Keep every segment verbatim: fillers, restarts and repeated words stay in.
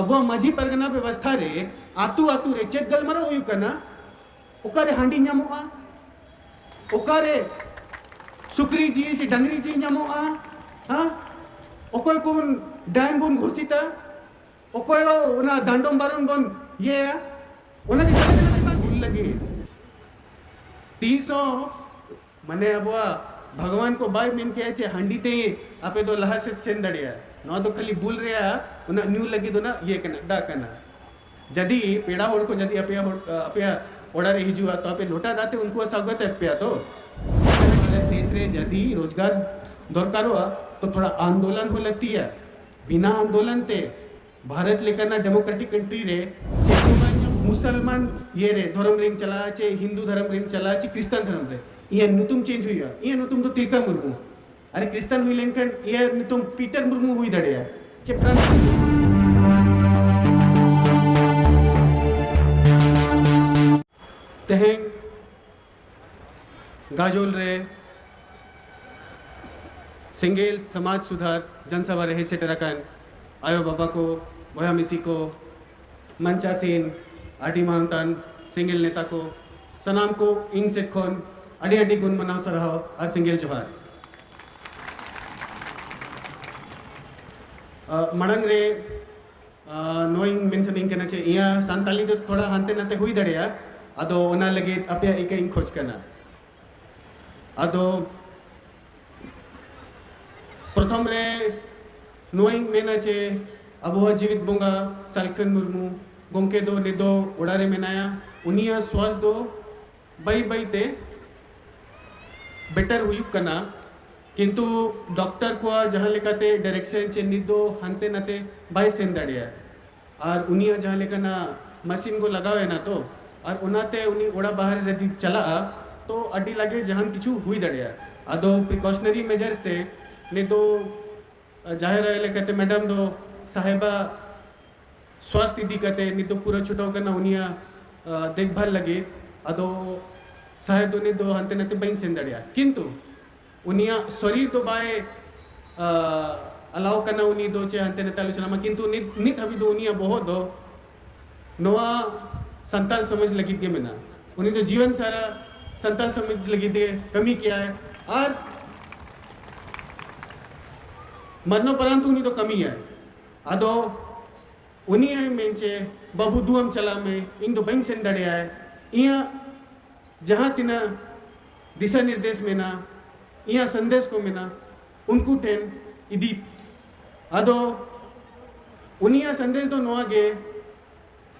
ᱟᱵᱚᱣᱟᱜ ᱢᱟᱹᱡᱷᱤ ᱯᱟᱨᱜᱟᱱᱟ ᱵᱮᱵᱚᱥᱛᱷᱟ ᱨᱮ ᱟᱹᱛᱩ ᱟᱹᱛᱩ ᱨᱮ ᱪᱮᱫ ᱜᱟᱞᱢᱟᱨᱟᱣ ᱦᱩᱭᱩᱜ ᱠᱟᱱᱟ? ᱚᱠᱟᱨᱮ ᱦᱟᱺᱰᱤ ᱧᱟᱢᱚᱜᱼᱟ? ᱚᱠᱟᱨᱮ ᱥᱩᱠᱨᱤ ᱡᱤᱞ ᱪᱮ ᱰᱟᱝᱨᱤ ᱡᱤᱞ ᱧᱟᱢᱚᱜᱼᱟ? ᱦᱮᱸ? ᱚᱠᱚᱭ ᱠᱚᱵᱚᱱ ᱰᱟᱭᱱ ᱵᱚᱱ ᱜᱷᱳᱥᱤᱛᱟ? ᱚᱠᱚᱭ ᱚᱱᱟ ᱰᱟᱸᱰᱚᱢ ᱵᱟᱨᱚᱱ ᱵᱚᱱ ᱤᱭᱟᱹᱭᱟ? ᱚᱱᱟ ᱜᱮ ᱪᱟᱞᱟᱜ ᱠᱟᱱᱟ ᱥᱮ ᱵᱟᱝ ᱵᱷᱩᱞ ᱞᱟᱹᱜᱤᱫ? ᱛᱤᱥ ᱦᱚᱸ ᱢᱟᱱᱮ ᱟᱵᱚᱣᱟᱜ ᱵᱷᱟᱜᱽᱣᱟᱱ ᱠᱚ ᱵᱟᱭ ᱢᱮᱱ ᱠᱮᱭᱟ ᱪᱮ ᱦᱟᱺᱰᱤ ᱛᱮ ᱟᱯᱮ ᱫᱚ ᱞᱟᱦᱟ ᱥᱮᱫ ᱥᱮᱱ ᱫᱟᱲᱮᱭᱟᱜᱼᱟ᱾ ᱱᱚᱣᱟ ᱫᱚ ᱠᱷᱟᱹᱞᱤ ᱵᱩᱞ ᱨᱮᱭᱟᱜ ᱚᱱᱟ ᱧᱩ ᱞᱟᱹᱜᱤᱫ ᱚᱱᱟ ᱤᱭᱟᱹ ᱠᱟᱱᱟ, ᱫᱟᱜ ᱠᱟᱱᱟ᱾ ᱡᱟᱫᱤ ᱯᱮᱲᱟ ᱦᱚᱲ ᱠᱚ ᱡᱟᱫᱤ ᱟᱯᱮᱭᱟᱜ ᱦᱚᱲ, ᱟᱯᱮᱭᱟᱜ ᱚᱲᱟᱜ ᱨᱮ ᱦᱤᱡᱩᱜᱼᱟ, ᱛᱚ ᱟᱯᱮ ᱞᱚᱴᱟ ᱫᱟᱜ ᱛᱮ ᱩᱱᱠᱩᱣᱟᱜ ᱥᱟᱜᱚᱛ ᱮ ᱯᱮᱭᱟ ᱛᱚ᱾ ᱵᱷᱟᱨᱚᱛ ᱫᱮᱥ ᱨᱮ ᱡᱟᱫᱤ ᱨᱳᱡᱽᱜᱟᱨ ᱫᱚᱨᱠᱟᱨᱚᱜᱼᱟ, ᱛᱚ ᱛᱷᱚᱲᱟ ᱟᱱᱫᱳᱞᱚᱱ ᱦᱚᱸ ᱞᱟᱹᱠᱛᱤᱭᱟ᱾ ᱵᱤᱱᱟ ᱟᱱᱫᱳᱞᱚᱱ ᱛᱮ ᱵᱷᱟᱨᱚᱛ ᱞᱮᱠᱟᱱᱟᱜ ᱰᱮᱢᱳᱠᱨᱮᱴᱤᱠ ᱠᱟᱱᱴᱨᱤ ᱨᱮ ᱪᱮᱫ ᱦᱚᱸ ᱵᱟᱝ ᱧᱟᱢ-, ᱢᱩᱥᱚᱞᱢᱟᱱ ᱤᱭᱟᱹ ᱨᱮ ᱫᱷᱚᱨᱚᱢ ᱨᱮᱧ ᱪᱟᱞᱟᱜᱼᱟ, ᱪᱮ ᱦᱤᱱᱫᱩ ᱫᱷᱚᱨᱚᱢ ᱨᱮᱧ ᱪᱟᱞᱟᱜᱼᱟ, ᱪᱮ ᱠᱨᱤᱥᱛᱟᱱ ᱫᱷᱚᱨᱚᱢ ᱨᱮ, ᱤᱧᱟᱹᱜ ᱧᱩᱛᱩᱢ ᱪᱮᱧᱡᱽ ᱦᱩᱭᱩᱜᱼᱟ᱾ ᱤᱧᱟᱹᱜ ᱧᱩᱛᱩᱢ ᱫᱚ ᱛᱤᱞᱠᱟ ᱢᱩᱨᱢᱩ᱾ ᱟᱨᱮ ᱠᱨᱤᱥᱛᱟᱱ ᱦᱩᱭ ᱞᱮᱱᱠᱷᱟᱱ ᱤᱧᱟᱹᱜ ᱧᱩᱛᱩᱢ ᱯᱤᱴᱟᱨ ᱢᱩᱨᱢᱩ ᱦᱩᱭ ᱫᱟᱲᱮᱭᱟᱜᱼᱟ, ᱪᱮ ᱯᱷᱨᱟᱱᱥᱤᱥ᱾ ᱛᱮᱦᱮᱧ ᱜᱟᱡᱚᱞ ᱨᱮ ᱥᱮᱸᱜᱮᱞ ᱥᱚᱢᱟᱡᱽ ᱥᱩᱫᱷᱟᱨ ᱡᱚᱱᱥᱚᱵᱷᱟ ᱨᱮ ᱦᱮᱡ ᱥᱮᱴᱮᱨ ᱟᱠᱟᱱ ᱟᱭᱳ ᱵᱟᱵᱟ ᱠᱚ, ᱵᱚᱭᱦᱟ ᱢᱤᱥᱤ ᱠᱚ, ᱢᱚᱧᱪᱟᱥᱤᱱ ᱟᱹᱰᱤ ᱢᱟᱱᱚᱛᱟᱱ ᱥᱮᱸᱜᱮᱞ ᱱᱮᱛᱟ ᱠᱚ, ᱥᱟᱱᱟᱢ ᱠᱚ ᱤᱧ ᱥᱮᱫ ᱠᱷᱚᱱ ᱟᱹᱰᱤ ᱟᱹᱰᱤ ᱜᱩᱱ ᱢᱟᱱᱟᱣ ᱥᱟᱨᱦᱟᱣ ᱟᱨ ᱥᱮᱸᱜᱮᱞ ᱡᱚᱦᱟᱨ᱾ ᱟ, ᱢᱟᱲᱟᱝ ᱨᱮ, ᱟ, ᱱᱚᱣᱟᱧ ᱢᱮᱱ ᱥᱟᱱᱟᱧ ᱠᱟᱱᱟ ᱡᱮ ᱤᱧᱟᱹᱜ ᱥᱟᱱᱛᱟᱞᱤ ᱫᱚ ᱛᱷᱚᱲᱟ ᱦᱟᱱᱛᱮ ᱱᱟᱛᱮ ᱦᱩᱭ ᱫᱟᱲᱮᱭᱟᱜᱼᱟ, ᱟᱫᱚ ᱚᱱᱟ ᱞᱟᱹᱜᱤᱫ ᱟᱯᱮᱭᱟᱜ ᱤᱠᱟᱹ ᱤᱧ ᱠᱷᱚᱡᱽ ᱠᱟᱱᱟ᱾ ᱟᱫᱚ ᱯᱨᱚᱛᱷᱚᱢ ᱨᱮ ᱱᱚᱣᱟᱧ ᱢᱮᱱᱟ ᱡᱮ ᱟᱵᱚᱣᱟᱜ ᱡᱤᱣᱤᱫ ᱵᱚᱸᱜᱟ ᱥᱟᱞᱠᱷᱟᱱ ᱢᱩᱨᱢᱩ ᱜᱚᱢᱠᱮ ᱫᱚ ᱱᱤᱛ ᱫᱚ ᱚᱲᱟᱜ ᱨᱮ ᱢᱮᱱᱟᱭᱟ᱾ ᱩᱱᱤᱭᱟᱜ ᱥᱣᱟᱥ ᱫᱚ ᱵᱟᱹᱭ ᱵᱟᱹᱭ ᱛᱮ ᱵᱮᱴᱟᱨ ᱦᱩᱭᱩᱜ ᱠᱟᱱᱟ, ᱠᱤᱱᱛᱩ ᱰᱚᱠᱴᱚᱨ ᱠᱚᱣᱟᱜ ᱡᱟᱦᱟᱸ ᱞᱮᱠᱟᱛᱮ ᱰᱟᱭᱨᱮᱠᱥᱚᱱ ᱪᱮ ᱱᱤᱛ ᱫᱚ ᱦᱟᱱᱛᱮ ᱱᱟᱛᱮ ᱵᱟᱭ ᱥᱮᱱ ᱫᱟᱲᱮᱭᱟᱜᱼᱟ᱾ ᱟᱨ ᱩᱱᱤᱭᱟᱜ ᱡᱟᱦᱟᱸ ᱞᱮᱠᱟᱱᱟᱜ ᱢᱟᱥᱤᱱ ᱠᱚ ᱞᱟᱜᱟᱣ ᱮᱱᱟ ᱛᱚ, ᱟᱨ ᱚᱱᱟᱛᱮ ᱩᱱᱤ ᱚᱲᱟᱜ ᱵᱟᱦᱨᱮ ᱨᱮ ᱡᱩᱫᱤ ᱪᱟᱞᱟᱜᱼᱟ ᱛᱚ ᱟᱹᱰᱤ ᱞᱟᱜᱮ ᱡᱟᱦᱟᱱ ᱠᱤᱪᱷᱩ ᱦᱩᱭ ᱫᱟᱲᱮᱭᱟᱜᱼᱟ᱾ ᱟᱫᱚ ᱯᱨᱤᱠᱚᱥᱱᱟᱨᱤ ᱢᱮᱡᱟᱨ ᱛᱮ ᱱᱤᱛ ᱫᱚ ᱡᱟᱦᱮᱨ ᱟᱭᱳ ᱞᱮᱠᱟᱛᱮ ᱢᱮᱰᱟᱢ ᱫᱚ ᱥᱟᱦᱮᱵᱟ ᱥᱣᱟᱥᱛᱷ ᱤᱫᱤ ᱠᱟᱛᱮ ᱱᱤᱛ ᱫᱚ ᱯᱩᱨᱟᱹ ᱪᱷᱩᱴᱟᱹᱣ ᱠᱟᱱᱟ ᱩᱱᱤᱭᱟᱜ, ᱟ, ᱫᱮᱠᱷᱵᱷᱟᱞ ᱞᱟᱹᱜᱤᱫ᱾ ᱟᱫᱚ ᱥᱟᱦᱮᱵ ᱫᱚ ᱱᱤᱛ ᱫᱚ ᱦᱟᱱᱛᱮ ᱱᱟᱛᱮ ᱵᱟᱹᱧ ᱥᱮᱱ ᱫᱟᱲᱮᱭᱟᱜᱼᱟ, ᱠᱤᱱᱛᱩ ᱩᱱᱤᱭᱟᱜ ᱥᱚᱨᱤᱨ ᱫᱚ ᱵᱟᱭ, ᱟ, ᱟᱞᱟᱣ ᱠᱟᱱᱟ ᱩᱱᱤ ᱫᱚ ᱪᱮ ᱦᱟᱱᱛᱮ ᱱᱟᱛᱮ ᱟᱞᱳᱪᱚᱱᱟ ᱢᱟ, ᱠᱤᱱᱛᱩ ᱱᱤᱛ, ᱱᱤᱛ ᱦᱟᱹᱵᱤᱡ ᱫᱚ ᱩᱱᱤᱭᱟᱜ ᱵᱚᱦᱚᱜ ᱫᱚ ᱱᱚᱣᱟ ᱥᱟᱱᱛᱟᱞ ᱥᱚᱢᱟᱡᱽ ᱞᱟᱹᱜᱤᱫ ᱜᱮ ᱢᱮᱱᱟᱜᱼᱟ᱾ ᱩᱱᱤ ᱫᱚ ᱡᱤᱭᱚᱱ ᱥᱟᱨᱟ ᱥᱟᱱᱛᱟᱞ ᱥᱚᱢᱟᱡᱽ ᱞᱟᱹᱜᱤᱫ ᱜᱮ ᱠᱟᱹᱢᱤ ᱠᱮᱜᱼᱟᱭ ᱟᱨ ᱢᱟᱨᱱᱚ ᱯᱚᱨᱟᱱᱛ ᱩᱱᱤ ᱫᱚ ᱠᱟᱹᱢᱤᱭᱟᱭ᱾ ᱟᱫᱚ ᱩᱱᱤᱭᱟᱜ ᱢᱮᱱ ᱪᱮ, "ᱵᱟᱹᱵᱩ, ᱫᱩᱣᱟᱢ ᱪᱟᱞᱟᱜ ᱢᱮ, ᱤᱧ ᱫᱚ ᱵᱟᱹᱧ ᱥᱮᱱ ᱫᱟᱲᱮᱭᱟᱜᱼᱟ, ᱤᱧᱟᱹᱜ ᱡᱟᱦᱟᱸ ᱛᱤᱱᱟᱹᱜ ᱫᱤᱥᱟᱹ ᱱᱤᱨᱫᱮᱥ ᱢᱮᱱᱟᱜᱼᱟ, ᱤᱧᱟᱹᱜ ᱥᱟᱸᱫᱮᱥ ᱠᱚ ᱢᱮᱱᱟᱜᱼᱟ, ᱩᱱᱠᱩ ᱴᱷᱮᱱ ᱤᱫᱤ᱾" ᱟᱫᱚ ᱩᱱᱤᱭᱟᱜ ᱥᱟᱸᱫᱮᱥ ᱫᱚ ᱱᱚᱣᱟ ᱜᱮ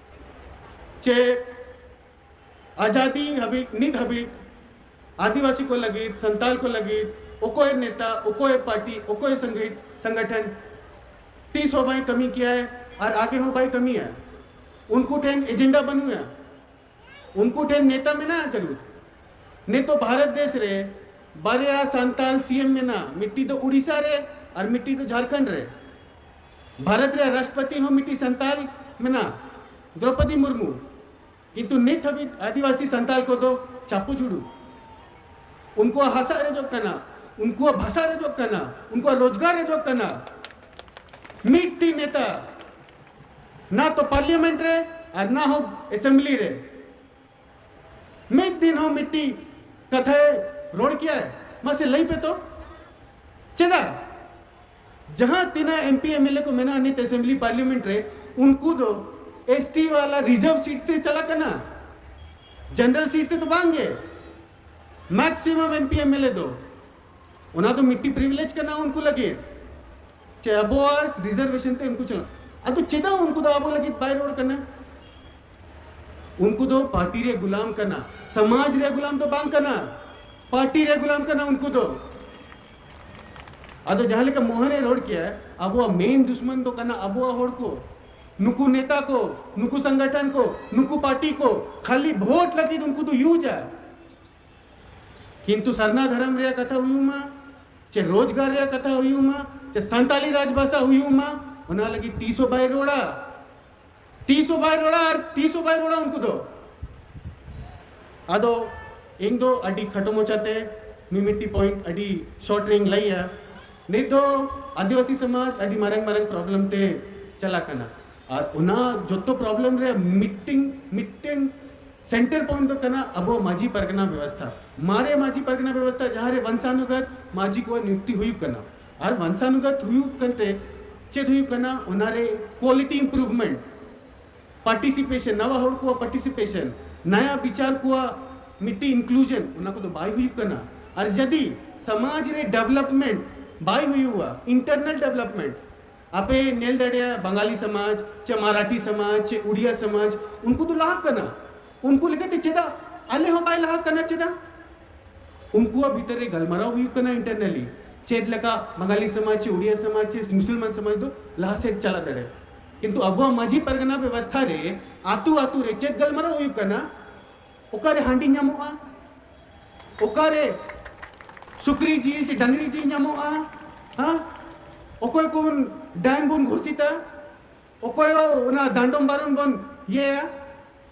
ᱪᱮ, ᱟᱡᱟᱫᱤ ᱦᱟᱹᱵᱤᱡ, ᱱᱤᱛ ᱦᱟᱹᱵᱤᱡ ᱟᱹᱫᱤᱵᱟᱹᱥᱤ ᱠᱚ ᱞᱟᱹᱜᱤᱫ, ᱥᱟᱱᱛᱟᱞ ᱠᱚ ᱞᱟᱹᱜᱤᱫ ᱚᱠᱚᱭ ᱱᱮᱛᱟ, ᱚᱠᱚᱭ ᱯᱟᱨᱴᱤ, ᱚᱠᱚᱭ ᱥᱚᱝᱜᱤ-, ᱥᱚᱝᱜᱚᱴᱷᱚᱱ ᱛᱤᱥ ᱦᱚᱸ ᱵᱟᱭ ᱠᱟᱹᱢᱤ ᱠᱮᱭᱟᱭ ᱟᱨ ᱟᱜᱮ ᱦᱚᱸ ᱵᱟᱭ ᱠᱟᱹᱢᱤᱭᱟ᱾ ᱩᱱᱠᱩ ᱴᱷᱮᱱ ᱮᱡᱮᱱᱰᱟ ᱵᱟᱹᱱᱩᱜᱼᱟ, ᱩᱱᱠᱩ ᱴᱷᱮᱱ ᱱᱮᱛᱟ ᱢᱮᱱᱟᱜᱼᱟ ᱪᱟᱹᱞᱩ᱾ ᱱᱤᱛᱚᱜ ᱵᱷᱟᱨᱚᱛ ᱫᱮᱥ ᱨᱮ ᱵᱟᱨᱭᱟ ᱥᱟᱱᱛᱟᱞ ᱥᱤ ᱮᱢ ᱢᱮᱱᱟᱜᱼᱟ, ᱢᱤᱫᱴᱤᱡ ᱫᱚ ᱩᱲᱤᱥᱥᱟ ᱨᱮ ᱟᱨ ᱢᱤᱫᱴᱤᱡ ᱫᱚ ᱡᱷᱟᱲᱠᱷᱚᱸᱰ ᱨᱮ᱾ ᱵᱷᱟᱨᱚᱛ ᱨᱮᱭᱟᱜ ᱨᱟᱥᱴᱨᱚᱯᱚᱛᱤ ᱦᱚᱸ ᱢᱤᱫᱴᱤᱡ ᱥᱟᱱᱛᱟᱞ ᱢᱮᱱᱟᱜᱼᱟ, ᱫᱨᱚᱯᱚᱫᱤ ᱢᱩᱨᱢᱩ᱾ ᱠᱤᱱᱛᱩ ᱱᱤᱛ ᱦᱟᱹᱵᱤᱡ ᱟᱹᱫᱤᱵᱟᱹᱥᱤ ᱥᱟᱱᱛᱟᱞ ᱠᱚᱫᱚ ᱪᱟᱯᱩ ᱡᱩᱲᱩ, ᱩᱱᱠᱩᱣᱟᱜ ᱦᱟᱥᱟ ᱨᱮᱡᱚᱜ ᱠᱟᱱᱟ, ᱩᱱᱠᱩᱣᱟᱜ ᱵᱷᱟᱥᱟ ᱨᱮᱡᱚᱜ ᱠᱟᱱᱟ, ᱩᱱᱠᱩᱣᱟᱜ ᱨᱳᱡᱽᱜᱟᱨ ᱨᱮᱡᱚᱜ ᱠᱟᱱᱟ᱾ ᱢᱤᱫᱴᱤᱡ ᱱᱮᱛᱟ ᱱᱟ ᱛᱚ ᱯᱟᱨᱞᱤᱭᱟᱢᱮᱱᱴ ᱨᱮ ᱟᱨ ᱱᱟ ᱦᱚᱸ ᱮᱥᱮᱢᱵᱞᱤ ᱨᱮ ᱢᱤᱫ ᱫᱤᱱ ᱦᱚᱸ ᱢᱤᱫᱴᱤᱡ ᱠᱟᱛᱷᱟᱭ ᱨᱚᱲ ᱠᱮᱭᱟᱭ? ᱢᱟᱥᱮ ᱞᱟᱹᱭ ᱯᱮ ᱛᱚ, ᱪᱮᱫᱟᱜ? ᱡᱟᱦᱟᱸ ᱛᱤᱱᱟᱹᱜ M P M L A ᱠᱚ ᱢᱮᱱᱟᱜᱼᱟ ᱱᱤᱛ ᱮᱥᱮᱢᱵᱞᱤ ᱯᱟᱨᱞᱤᱭᱟᱢᱮᱱᱴ ᱨᱮ, ᱩᱱᱠᱩ ᱫᱚ ᱮᱥ ᱴᱤ ᱣᱟᱞᱟ ᱨᱤᱡᱟᱨᱵᱷ ᱥᱤᱴ ᱥᱮ ᱪᱟᱞᱟᱜ ᱠᱟᱱᱟ, ᱡᱮᱱᱟᱨᱮᱞ ᱥᱤᱴ ᱥᱮ ᱫᱚ ᱵᱟᱝ ᱜᱮ᱾ Maximum M P M L A ᱫᱚ, ᱚᱱᱟ ᱫᱚ ᱢᱤᱫᱴᱤᱡ ᱯᱨᱤᱵᱷᱤᱞᱮᱡᱽ ᱠᱟᱱᱟ ᱩᱱᱠᱩ ᱞᱟᱹᱜᱤᱫ, ᱪᱮ ᱟᱵᱚᱣᱟᱜ ᱨᱤᱡᱟᱨᱵᱷᱮᱥᱚᱱ ᱛᱮ ᱩᱱᱠᱩ ᱪᱟᱞᱟᱜ᱾ ᱟᱫᱚ ᱪᱮᱫᱟᱜ ᱩᱱᱠᱩ ᱫᱚ ᱟᱵᱚ ᱞᱟᱹᱜᱤᱫ ᱵᱟᱭ ᱨᱚᱲ ᱠᱟᱱᱟ? ᱩᱱᱠᱩ ᱫᱚ ᱯᱟᱨᱴᱤ ᱨᱮ ᱜᱩᱞᱟᱢ ᱠᱟᱱᱟ, ᱥᱚᱢᱟᱡᱽ ᱨᱮ ᱜᱩᱞᱟᱢ ᱫᱚ ᱵᱟᱝ ᱠᱟᱱᱟ, ᱯᱟᱨᱴᱤ ᱨᱮ ᱜᱩᱞᱟᱢ ᱠᱟᱱᱟ ᱩᱱᱠᱩ ᱫᱚ᱾ ᱟᱫᱚ ᱡᱟᱦᱟᱸ ᱞᱮᱠᱟ ᱢᱳᱦᱚᱱᱮ ᱨᱚᱲ ᱠᱮᱭᱟ, ᱟᱵᱚᱣᱟᱜ ᱢᱮᱱ ᱫᱩᱥᱢᱟᱱ ᱫᱚ ᱠᱟᱱᱟ ᱟᱵᱚᱣᱟᱜ ᱦᱚᱲ ᱠᱚ, ᱱᱩᱠᱩ ᱱᱮᱛᱟ ᱠᱚ, ᱱᱩᱠᱩ ᱥᱚᱝᱜᱚᱴᱷᱚᱱ ᱠᱚ, ᱱᱩᱠᱩ ᱯᱟᱨᱴᱤ ᱠᱚ, ᱠᱷᱟᱹᱞᱤ ᱵᱷᱳᱴ ᱞᱟᱹᱜᱤᱫ ᱩᱱᱠᱩ ᱫᱚ ᱤᱭᱩᱡᱟ᱾ ᱠᱤᱱᱛᱩ ᱥᱟᱨᱱᱟ ᱫᱷᱚᱨᱚᱢ ᱨᱮᱭᱟᱜ ᱠᱟᱛᱷᱟ ᱦᱩᱭᱩᱜ ᱢᱟ, ᱪᱮ ᱨᱳᱡᱽᱜᱟᱨ ᱨᱮᱭᱟᱜ ᱠᱟᱛᱷᱟ ᱦᱩᱭᱩᱜ ᱢᱟ, ᱪᱮ ᱥᱟᱱᱛᱟᱞᱤ ᱨᱟᱡᱽᱵᱷᱟᱥᱟ ᱦᱩᱭᱩᱜ ᱢᱟ, ᱚᱱᱟ ᱞᱟᱹᱜᱤᱫ ᱛᱤᱥ ᱦᱚᱸ ᱵᱟᱭ ᱨᱚᱲᱟ, ᱛᱤᱥ ᱦᱚᱸ ᱵᱟᱭ ᱨᱚᱲᱟ ᱟᱨ ᱛᱤᱥ ᱦᱚᱸ ᱵᱟᱭ ᱨᱚᱲᱟ ᱩᱱᱠᱩ ᱫᱚ᱾ ᱟᱫᱚ ᱤᱧ ᱫᱚ ᱟᱹᱰᱤ ᱠᱷᱟᱴᱚ ᱢᱚᱪᱟᱛᱮ ᱢᱤᱢᱤᱫᱴᱤᱡ ᱯᱚᱭᱮᱱᱴ ᱟᱹᱰᱤ ᱥᱚᱨᱴ ᱨᱮᱧ ᱞᱟᱹᱭᱟ᱾ ᱱᱤᱛ ᱫᱚ ᱟᱹᱫᱤᱵᱟᱹᱥᱤ ᱥᱚᱢᱟᱡᱽ ᱟᱹᱰᱤ ᱢᱟᱨᱟᱝ ᱢᱟᱨᱟᱝ problem ᱛᱮ ᱪᱟᱞᱟᱜ ᱠᱟᱱᱟ᱾ ᱟᱨ ᱚᱱᱟ ᱡᱚᱛᱚ problem ᱨᱮ ᱢᱤᱫᱴᱮᱱ, ᱢᱤᱫᱴᱮᱱ center point ᱫᱚ ᱠᱟᱱᱟ ᱟᱵᱚ ᱢᱟᱹᱡᱷᱤ ᱯᱟᱨᱜᱟᱱᱟ ᱵᱮᱵᱚᱥᱛᱷᱟ᱾ ᱢᱟᱨᱮ ᱢᱟᱹᱡᱷᱤ ᱯᱟᱨᱜᱟᱱᱟ ᱵᱮᱵᱚᱥᱛᱷᱟ ᱡᱟᱦᱟᱸ ᱨᱮ ᱵᱚᱝᱥᱟᱱᱩᱜᱚᱛ ᱢᱟᱹᱡᱷᱤ ᱠᱚᱣᱟᱜ ᱱᱤᱭᱩᱠᱛᱤ ᱦᱩᱭᱩᱜ ᱠᱟᱱᱟ, ᱟᱨ ᱵᱚᱝᱥᱟᱱᱩᱜᱚᱛ ᱦᱩᱭᱩᱜ ᱠᱟᱱᱛᱮ ᱪᱮᱫ ᱦᱩᱭᱩᱜ ᱠᱟᱱᱟ, ᱚᱱᱟ ᱨᱮ quality improvement, participation, ᱱᱟᱣᱟ ᱦᱚᱲ ᱠᱚᱣᱟᱜ participation, ᱱᱟᱭᱟ ᱵᱤᱪᱟᱨ ᱠᱚᱣᱟᱜ ᱢᱤᱫᱴᱤᱡ inclusion, ᱚᱱᱟ ᱠᱚᱫᱚ ᱵᱟᱭ ᱦᱩᱭᱩᱜ ᱠᱟᱱᱟ᱾ ᱟᱨ ᱡᱩᱫᱤ ᱥᱚᱢᱟᱡᱽ ᱨᱮ development ᱵᱟᱭ ᱦᱩᱭᱩᱜᱼᱟ, internal development, ᱟᱯᱮ ᱧᱮᱞ ᱫᱟᱲᱮᱭᱟᱜᱼᱟ, ᱵᱟᱝᱜᱟᱞᱤ ᱥᱚᱢᱟᱡᱽ ᱪᱮ ᱢᱟᱨᱟᱴᱷᱤ ᱥᱚᱢᱟᱡᱽ ᱪᱮ ᱩᱲᱤᱭᱟ ᱥᱚᱢᱟᱡᱽ, ᱩᱱᱠᱩ ᱫᱚ ᱞᱟᱦᱟᱜ ᱠᱟᱱᱟ᱾ ᱩᱱᱠᱩ ᱞᱮᱠᱟᱛᱮ ᱪᱮᱫᱟᱜ ᱟᱞᱮ ᱦᱚᱸ ᱵᱟᱭ ᱞᱟᱦᱟᱜ ᱠᱟᱱᱟ? ᱪᱮᱫᱟᱜ? ᱩᱱᱠᱩᱣᱟᱜ ᱵᱷᱤᱛᱟᱹᱨ ᱨᱮ ᱜᱟᱞᱢᱟᱨᱟᱣ ᱦᱩᱭᱩᱜ ᱠᱟᱱᱟ internally, ᱪᱮᱫ ᱞᱮᱠᱟ ᱵᱟᱝᱜᱟᱞᱤ ᱥᱚᱢᱟᱡᱽ ᱪᱮ ᱩᱲᱤᱭᱟ ᱥᱚᱢᱟᱡᱽ ᱪᱮ ᱢᱩᱥᱚᱞᱢᱟᱱ ᱥᱚᱢᱟᱡᱽ ᱫᱚ ᱞᱟᱦᱟ ᱥᱮᱫ ᱪᱟᱞᱟᱜ ᱫᱟᱲᱮᱭᱟᱜᱼᱟ᱾ ᱠᱤᱱᱛᱩ ᱟᱵᱚᱣᱟᱜ ᱢᱟᱹᱡᱷᱤ ᱯᱟᱨᱜᱟᱱᱟ ᱵᱮᱵᱚᱥᱛᱷᱟ ᱨᱮ ᱟᱹᱛᱩ ᱟᱹᱛᱩ ᱨᱮ ᱪᱮᱫ ᱜᱟᱞᱢᱟᱨᱟᱣ ᱦᱩᱭᱩᱜ ᱠᱟᱱᱟ? ᱚᱠᱟᱨᱮ ᱦᱟᱺᱰᱤ ᱧᱟᱢᱚᱜᱼᱟ? ᱚᱠᱟᱨᱮ ᱥᱩᱠᱨᱤ ᱡᱤᱞ ᱪᱮ ᱰᱟᱝᱨᱤ ᱡᱤᱞ ᱧᱟᱢᱚᱜᱼᱟ? ᱦᱮᱸ? ᱚᱠᱚᱭ ᱠᱚᱵᱚᱱ ᱰᱟᱭᱱ ᱵᱚᱱ ᱜᱷᱳᱥᱤᱛᱟ? ᱚᱠᱚᱭ ᱚᱱᱟ ᱰᱟᱸᱰᱚᱢ ᱵᱟᱨᱚᱱ ᱵᱚᱱ ᱤᱭᱟᱹᱭᱟ?